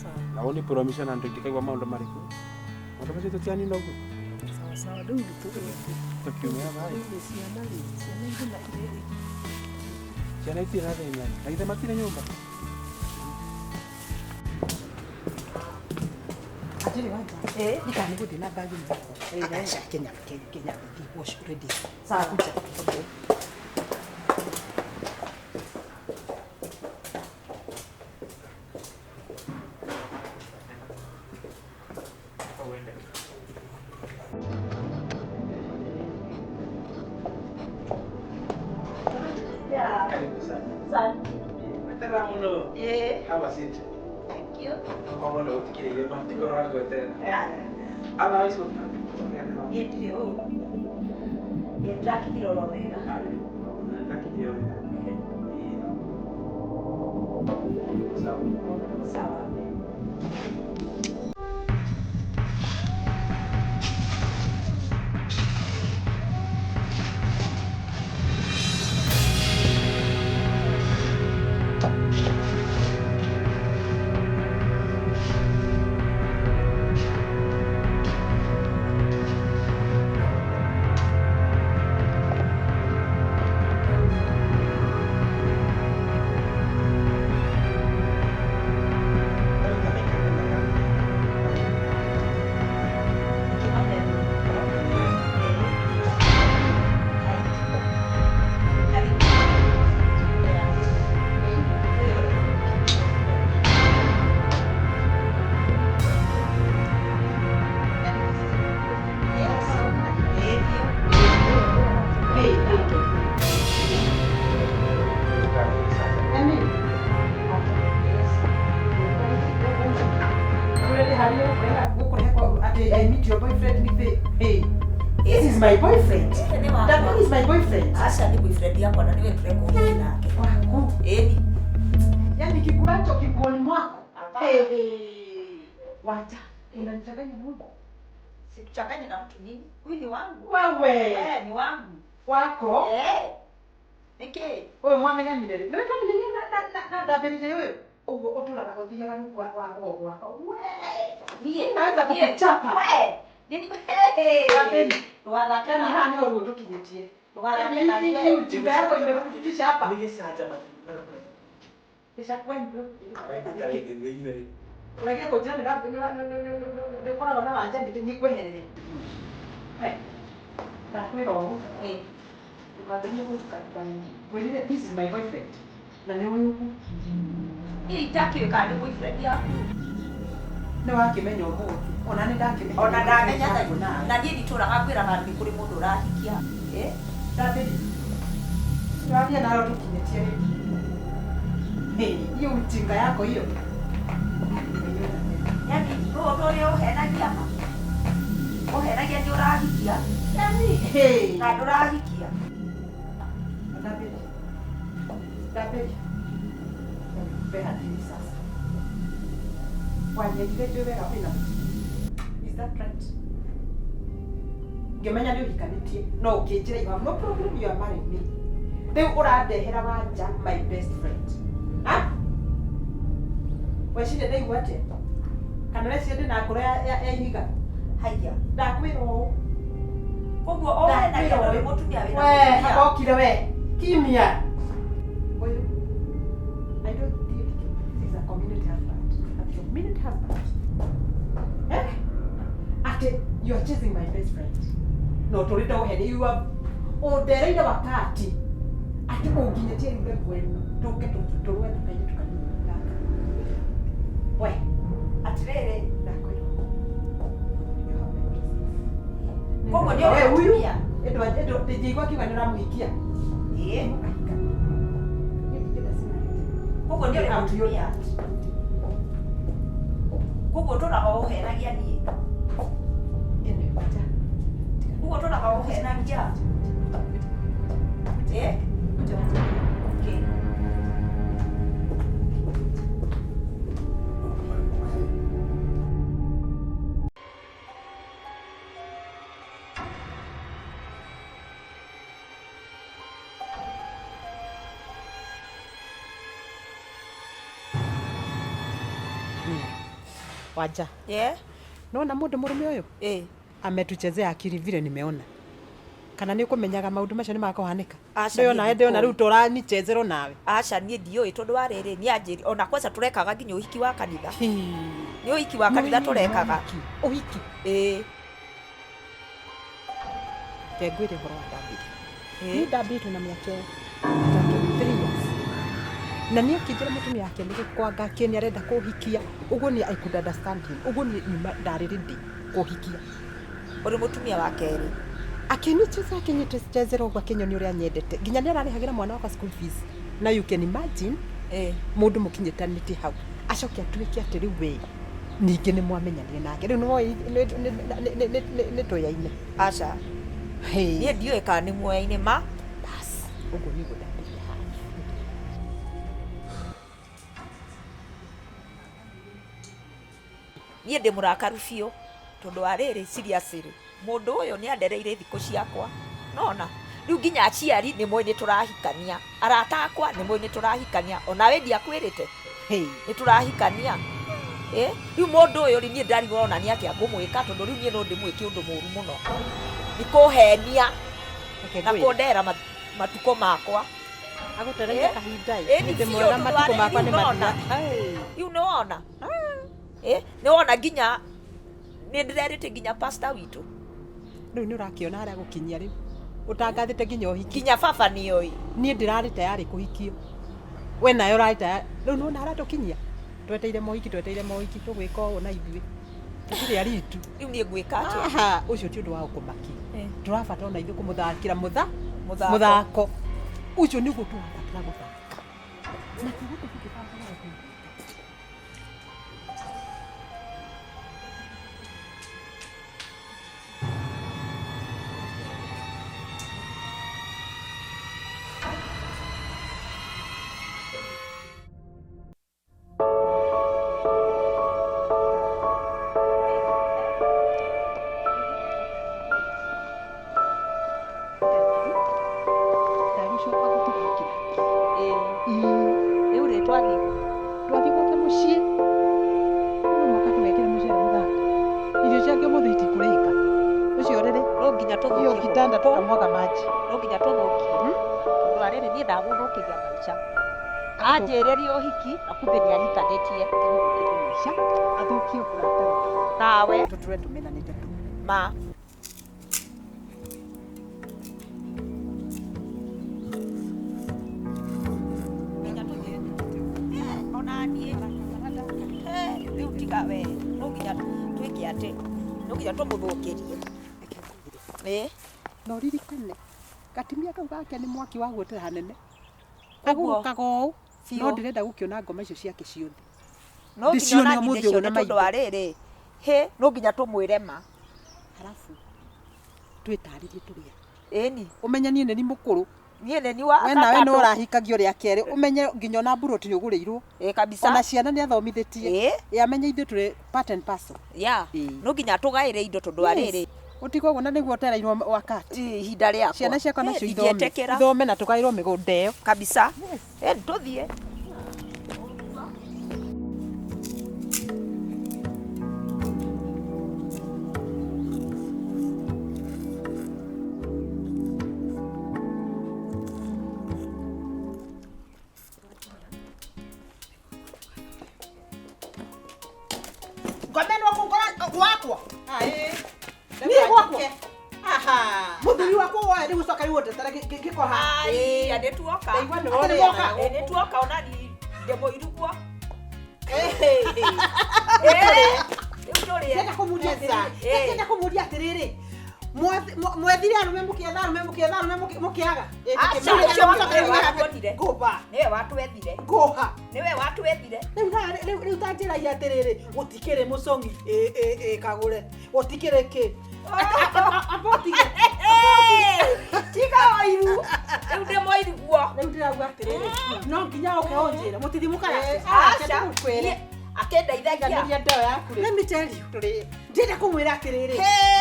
Sawa. Na ũni promise na ndikaigua maũndũ marĩkũ maũndũ macio tũtianina ũguo. Sawa sawa rĩu tũkiumĩra thayũ. Rĩu ciana rĩ ciana irĩ na irĩ ciana itirĩ na thĩna na githĩ matirĩ nyũmba. Atĩrĩ wanja ndikana nĩ gũthiĩ na bagi mũhuko Kenya Kenya wash ready. Sawa. Kuja. Okay. Karibu sana. Asante. Wetera mũno. Ĩĩ. Have a seat. Thank you. Okorwo nĩ ũtikĩrĩire matigorora gweterera. Otherwise, Niĩ ndirĩ ũũ. Ĩĩ ndĩrakinyire oro wega. Ndakinyire wega. Sawa. Sawa. I meet your boyfriend with the hey. This is my boyfriend. That one is my boyfriend. Aca nĩ boyfriend yakwa na nĩwe tũreka ũhiki nake. Waku. Ĩni. Yaani kikulacho kiguoni mwako. Hey, hey. Wacha. Unanichanganya Mungu. Sikuchanganye na mtu nini? Huyu ni wangu. Wewe. Eh, ni wangu. Wako. Eh. Nĩkĩ? Ũyũ mwamenyanire rĩ? Nĩwe na ndambĩrĩrie ũyũ. Ũguo ũtũraga gũthiaga wa wa gwakwa. Niĩ Naweza kukuchapa. We. Nini? Hey. Wapeni. Ndũgathake Yaani na haha nĩho rĩu tũkinyĩtie. Ndũgathake na Yaani hii ujinga yako imekufikisha hapa. Unajua kwa jirani nĩkoragwo na wanja nĩngweherere. Ndakwĩra ũũ. Ndũkambĩrĩrie gũtukania. Ngwĩrire this is my boyfriend. Na nĩ ũyũ ũguo. Niĩ itakĩũĩ kana nĩ boyfriend yaku. Nĩ wakĩmenya ũmũthĩ. Ona nĩ ndakĩmenya. Ona ndamenya na niĩ nditũraga ngwĩraga nĩ kũrĩ mũndũ ũrahikia. Eh? Ndambĩrĩria. Twathiĩ nayo tũkinyĩtie rĩu. Hey, hiyo ujinga yako hiyo. Yaani rũũ ũndũ ũrĩa ũhenagia ma. Ũhenagia nĩ ũrahikia. Yaani hey. Na ndũrahikia. Ndambĩrĩria. Ndambĩrĩria. Mpe hadithi sasa. Wanyendire njũĩ wega wĩna mũtumia. Is that right? Ngĩmenya nĩ ũhikanĩtie no ũkĩnjĩra you have no problem you are marrying me. Rĩu ũrandehera Wanja my best friend. Ha? Weciria ndaigua atĩa? Kana ũreciria ndĩna ngoro ya ihiga? Haiya. Ndakwĩra ũũ. Koguo ũhenagia ndũrĩ mũtumia wĩna We, mũtumia. hakokire we. Kimya. Ũyũ. I don't think this is a community husband. A community husband. Eh? Ate, you are chasing my best friend. No, tũrĩte ũheni. You are ũndereire wakati. Ati ũnginyĩtie rĩu level ĩno. Tũke tũrũe na kairĩtu kanini gaka. We, Atĩrĩrĩ. ndakwĩra. You have my blessings. Koguo nĩ ũrĩ We, huyu mũtumia. ĩndũ ndingĩigua akiuga nĩ ũramũhikia. Ĩĩ. Mũkahika. Niĩ ndingĩenda cigarette. Koguo nĩ ũrĩ I'm beyond mũtumia. that. Koguo ũtũraga ũhenagia niĩ. Ĩno, wacha. Koguo ũtũraga ũhenagia. Eh? Okay. Waja. Yeah. Nona mũndũ mũrũme ũyũ Eh. ametuchezea akili vile nimeona. Kana nĩ ũkũmenyaga maũndũ macio nĩ makũhanĩka. Aca, Ndĩona niĩ ndĩona ndikũĩ. rĩu tũranichezerwo nawe. Aca niĩ ndiũĩ tondũ wa rĩrĩ nĩ anjĩri ona kwanza tũrekaga nginya ũhiki wa kanitha. Nĩ ũhiki wa kanitha tũrekaga. Ũhiki. Ĩĩ. Reke ngwĩre ũhoro wa Ndambĩri. Ĩĩ. Niĩ Ndambĩri twĩna mĩaka ĩtatũ, 3 years. Na niĩ akĩnjĩra mũtumia wake nĩ gũkwanga kĩ nĩ arenda kũhikia. Ũguo niĩ I could understand him. Ũguo niĩ nyuma ndarĩ ready kũhikia. Ũrĩ mũtumia wa kerĩ. Akĩnicheza akĩnyitechezera ũguo akĩnyonia ũrĩa anyendete. Nginya nĩ ararĩhagĩra mwana wakwa school fees. Now you can imagine mundu mukinyitanitie hau acoke atuike ati riu we ningĩ nĩ mwamenyanire nake rĩu nĩwoĩ nĩ tũyaine. Aca. Niĩ ndiũĩ kana nĩ muoya-inĩ ma. Bas, ũguo nĩguo ndambĩrĩria haha. Niĩ ndĩ mũrakaru biũ tondũ wa rĩrĩ seriously mũndũ ũyũ nĩ andereire thikũ ciakwa nona rĩu nginya aciari nĩ moĩ nĩ tũrahikania, arata akwa nĩ moĩ nĩ tũrahikania, onawe ndiakwĩrĩte nĩ tũrahikania. Rĩu mũndũ ũyũ rĩ niĩ ndarigwo ona nĩ atĩa ngũmwĩka tondũ rĩu niĩ no ndĩmwĩke ũndũ mũru mũno nĩ kũhenia na kũndera matukũ makwa. Agũtereire kahinda ĩ ndĩ mwega matukũ makwa nĩ mathira. Rĩu nĩ wona nĩ wona nginya nĩ ndĩrerĩte nginya pastor witũ. Rĩu nĩ ũrakĩona harĩa gũkinyia rĩu ũtangathĩte nginya ũhiki. Nginya baba nĩoĩ. Niĩ ndĩrarĩ tayarĩ kũhikio we nawe ũrarĩ tayarĩ. Rĩu nĩwona harĩa tũkinyia tweteire mohiki tweteire mohiki tũgwĩka ũũ na ithuĩ tũtirĩ aritu. Rĩu niĩ ngwĩka atĩa? Aha, ũcio ti ũndũ wa gũkũmakia. Tũrabatara ona ithuĩ kũmũthakĩra mũthako ũcio nĩguo tũrabatara gũthaka. Na tũgũkũ tũkĩbanga maũndũ. Rĩu rĩ twathiĩ twathiĩ gwake mũciĩ no mũhaka tũgekĩre mũcere mũthaka. Irio ciake ũmũthĩ itikũrĩka. Ũcio rĩrĩ no nginya tũthũkie hiyo kitanda tukamwaga maji. No nginya tũthũkie tondũ wa rĩrĩ niĩ ndagũthũkĩria maica. Anjĩrĩria ũhiki na kumbe nĩ ahikanĩtie. Maica athũkie ũrata nawe. Tũtũre tũmenanĩte tu. Ma. Rĩu tiga we no nginya twĩke atĩ no nginya tũmũthũkĩrie. Na ũririkane gatimia kau gake nĩ mwaki wa guotera hanene. Agũrũkaga ũũ no ndĩrenda gũkĩona ngoma icio ciake ciothe. No nginya ona ndĩcione tondũ wa rĩrĩ hĩ no nginya tũmwĩre ma. Halafu twĩtarĩrie tũrĩa. Ĩni. Ũmenye niĩ nĩ mũkũrũ. Niĩ nĩ ni wa we nawe no ũrahikagio rĩa kerĩ ũmenye nginya ona mburoti nĩ ũgũrĩirwo. Kabisa. Ona ciana nĩ athomithĩtie. Amenye ithuĩ tũrĩ part and parcel. Yeah. No nginya tũgaĩre indo tondũ wa rĩrĩ. Ũtigwo ũguo na nĩguo ũtereirwo wakati. Ihinda rĩakwa. Ciana ciakwa nacio ithome. Ithome na tũgaĩrwo mĩgũnda ĩyo. Kabisa. Tũthiĩ. Ngomeno kũngora gwakwa. Niĩ gwakwa. Mũthuri wakwa woe rĩu ũcoka rĩu ũndetere ngĩko haha. Aiya nĩ tuoka. Nĩ tuoka ona ndĩ mũiru guo. Rĩu tũrĩe. Ndĩrenda kũmũria atĩrĩrĩ. Mwethire arũme mũkĩetha arũme mũkĩetha arũme mũkĩaga. Ngũba. Nĩwe watwethire. Ngũha. Nĩwe watwethire. Rĩu ta njĩra atĩrĩrĩ gũtikĩrĩ mũcong'i kagũre gũtikĩrĩ kĩ. Abotige. Tiga wairu. Rĩu ndĩ mũiru guo. Rĩu ndĩrauga atĩrĩrĩ no nginya ũke ũnjĩre mũtithi mũkaracia. Aca. Akĩndeithagia. Let me tell you. Ndĩrenda kũmwĩra atĩrĩrĩ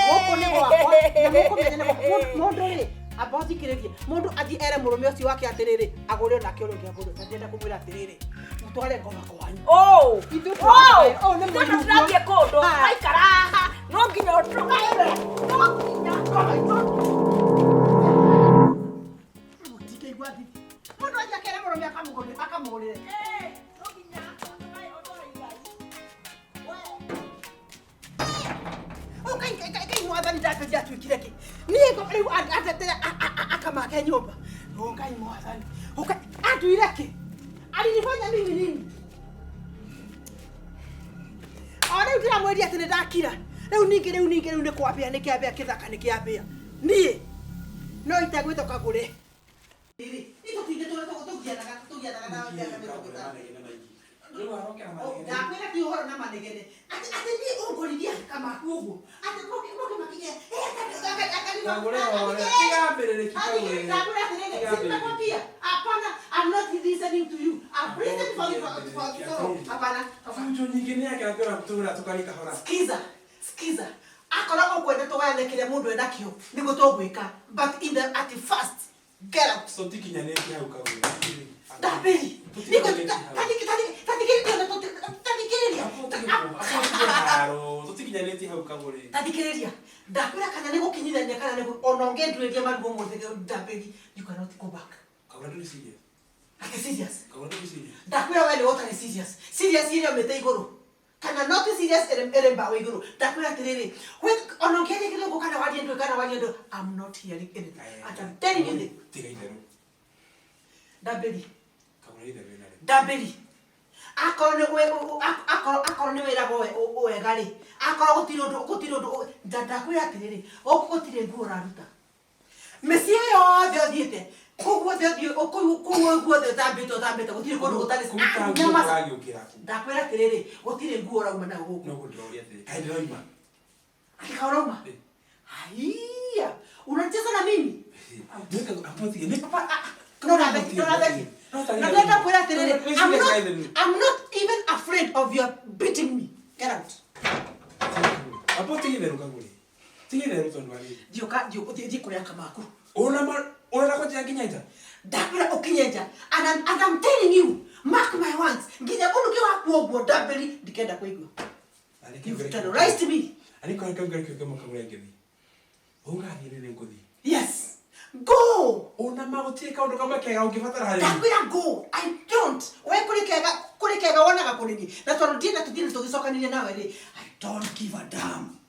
gũkũ nĩ gwakwa na mũkũmenya nĩ gwakwa. Mũndũ rĩ amba ũthikĩrĩrie mũndũ athiĩ ere mũrũme ũcio wake atĩrĩrĩ agũre onake ũrĩa ũngĩ agũre na ndĩrenda kũmwĩra atĩrĩrĩ mũtware ngoma kwanyu. Ithuĩ tũrathiĩ kũndũ tũraikara haha no nginya ũtũgaĩre no nginya. Mũtikĩigua thithi. Mũndũ athiĩ akere mũrũme akamũgũrĩre. Ngai mwathani ndakanjia atuĩkire kĩ niĩ rĩu andetere akamake nyũmba. Ngai mwathani anduire kĩ alinifanya mimi nini? O rĩu ndĩramwĩria atĩ nĩ ndakira rĩu ningĩ rĩu ningĩ rĩu nĩ kwambĩa nĩ kĩambĩa kĩthaka nĩ kĩambĩa niĩ no itegwĩtwo kagũre. Itũtingĩ tũgianaga mĩaka 50. Ndakwĩra ti ũhoro na manegene atĩ atĩ niĩ ũngorithia kamaku ũguo atĩ moke makinya Kagũre hore, tigambĩrĩrĩki kagũre. Ndakwĩra atĩrĩrĩ, sitakwambia hapana, I'm not listening to you. I've listened for for hapana. Funjo nyingĩ nĩ yake atwĩra tũra tũkari kahora. Skiza, skiza. Akorwo ũkwenda tũgayane kĩrĩa mũndũ enakĩo nĩguo tũgwĩka, but in the at first get out. Tũtikinyanĩtie hau kagũre. Ndambĩri tathikĩrĩria Haro, tũtikinyanĩtie hau kagũre. tathikĩrĩria ndakwĩra kana nĩ gũkinyithania kana nĩ ona ũngĩnduĩria marigũ ũmũthĩ ndambĩri, you cannot go back. Kagũre ndũrĩ serious. Atĩ serious? Kagũre ndũrĩ serious. Ndakwĩra we nĩ ũtarĩ serious. Serious ĩrĩa ũmĩte igũrũ kana not serious ĩrĩ mbaũ igũrũ. Ndakwĩra atĩrĩrĩ, ona ũngĩaria kĩthũngũ kana warie ndũĩ kana warie ndũĩ, I'm not hearing anything and I'm telling you this. Tiga itherũ. Ndambĩri. Kagũre itherũ wĩna rĩ. Ndambĩri, akorwo nĩ akorwo akorwo nĩ wĩragwo wega rĩ, akorwo gũtirĩ ũndũ gũtirĩ ũndũ ndakwĩra atĩrĩrĩ, gũkũ gũtirĩ nguo ũraruta mĩciĩ yothe ũthiĩte kũu guothe ũthiĩ kũu kũu guothe ũtambĩte ũtambĩte gũtirĩ kũndũ gũtarĩ Kũruta Ah, nguo nyama ũragĩũkĩra kũ? Ndakwĩra atĩrĩrĩ, gũtirĩ nguo ũrauma nayo gũkũ. No ndĩroria atĩrĩ, kaĩ ndĩroima? Ati ka ũrauma? Haiya, unacheza na mimi? No, no, no, no, ndakwĩra atĩrĩrĩ, I'm not even afraid of your beating me. Get out. Apo tiga itherũ kagũre. Tiga itherũ tondũ wa rĩrĩ. Thiũka thiĩ kũrĩa kamaku. Ona ma ũrenda kũnjĩra nginya nja? Ndakwĩra ũkinye nja and I'm telling you, mark my words, nginya ũnuke waku ũguo ndambĩri ndikenda kũigua. You've terrorized me. Arĩ kau kau kau kau kagũre ngĩthiĩ. Ũgathiĩ nĩ ngũthiĩ. Yes. Go. Ona ma gũtirĩ kaũndũ kamwe kega ũngĩbatara harĩ niĩ. Ndakwĩra go. I don't. We kũrĩ kega kũrĩ kega wonaga kũrĩ niĩ. Na tondũ ndienda tũthiĩ tũgĩcokanĩria nawe rĩ, I don't give a damn.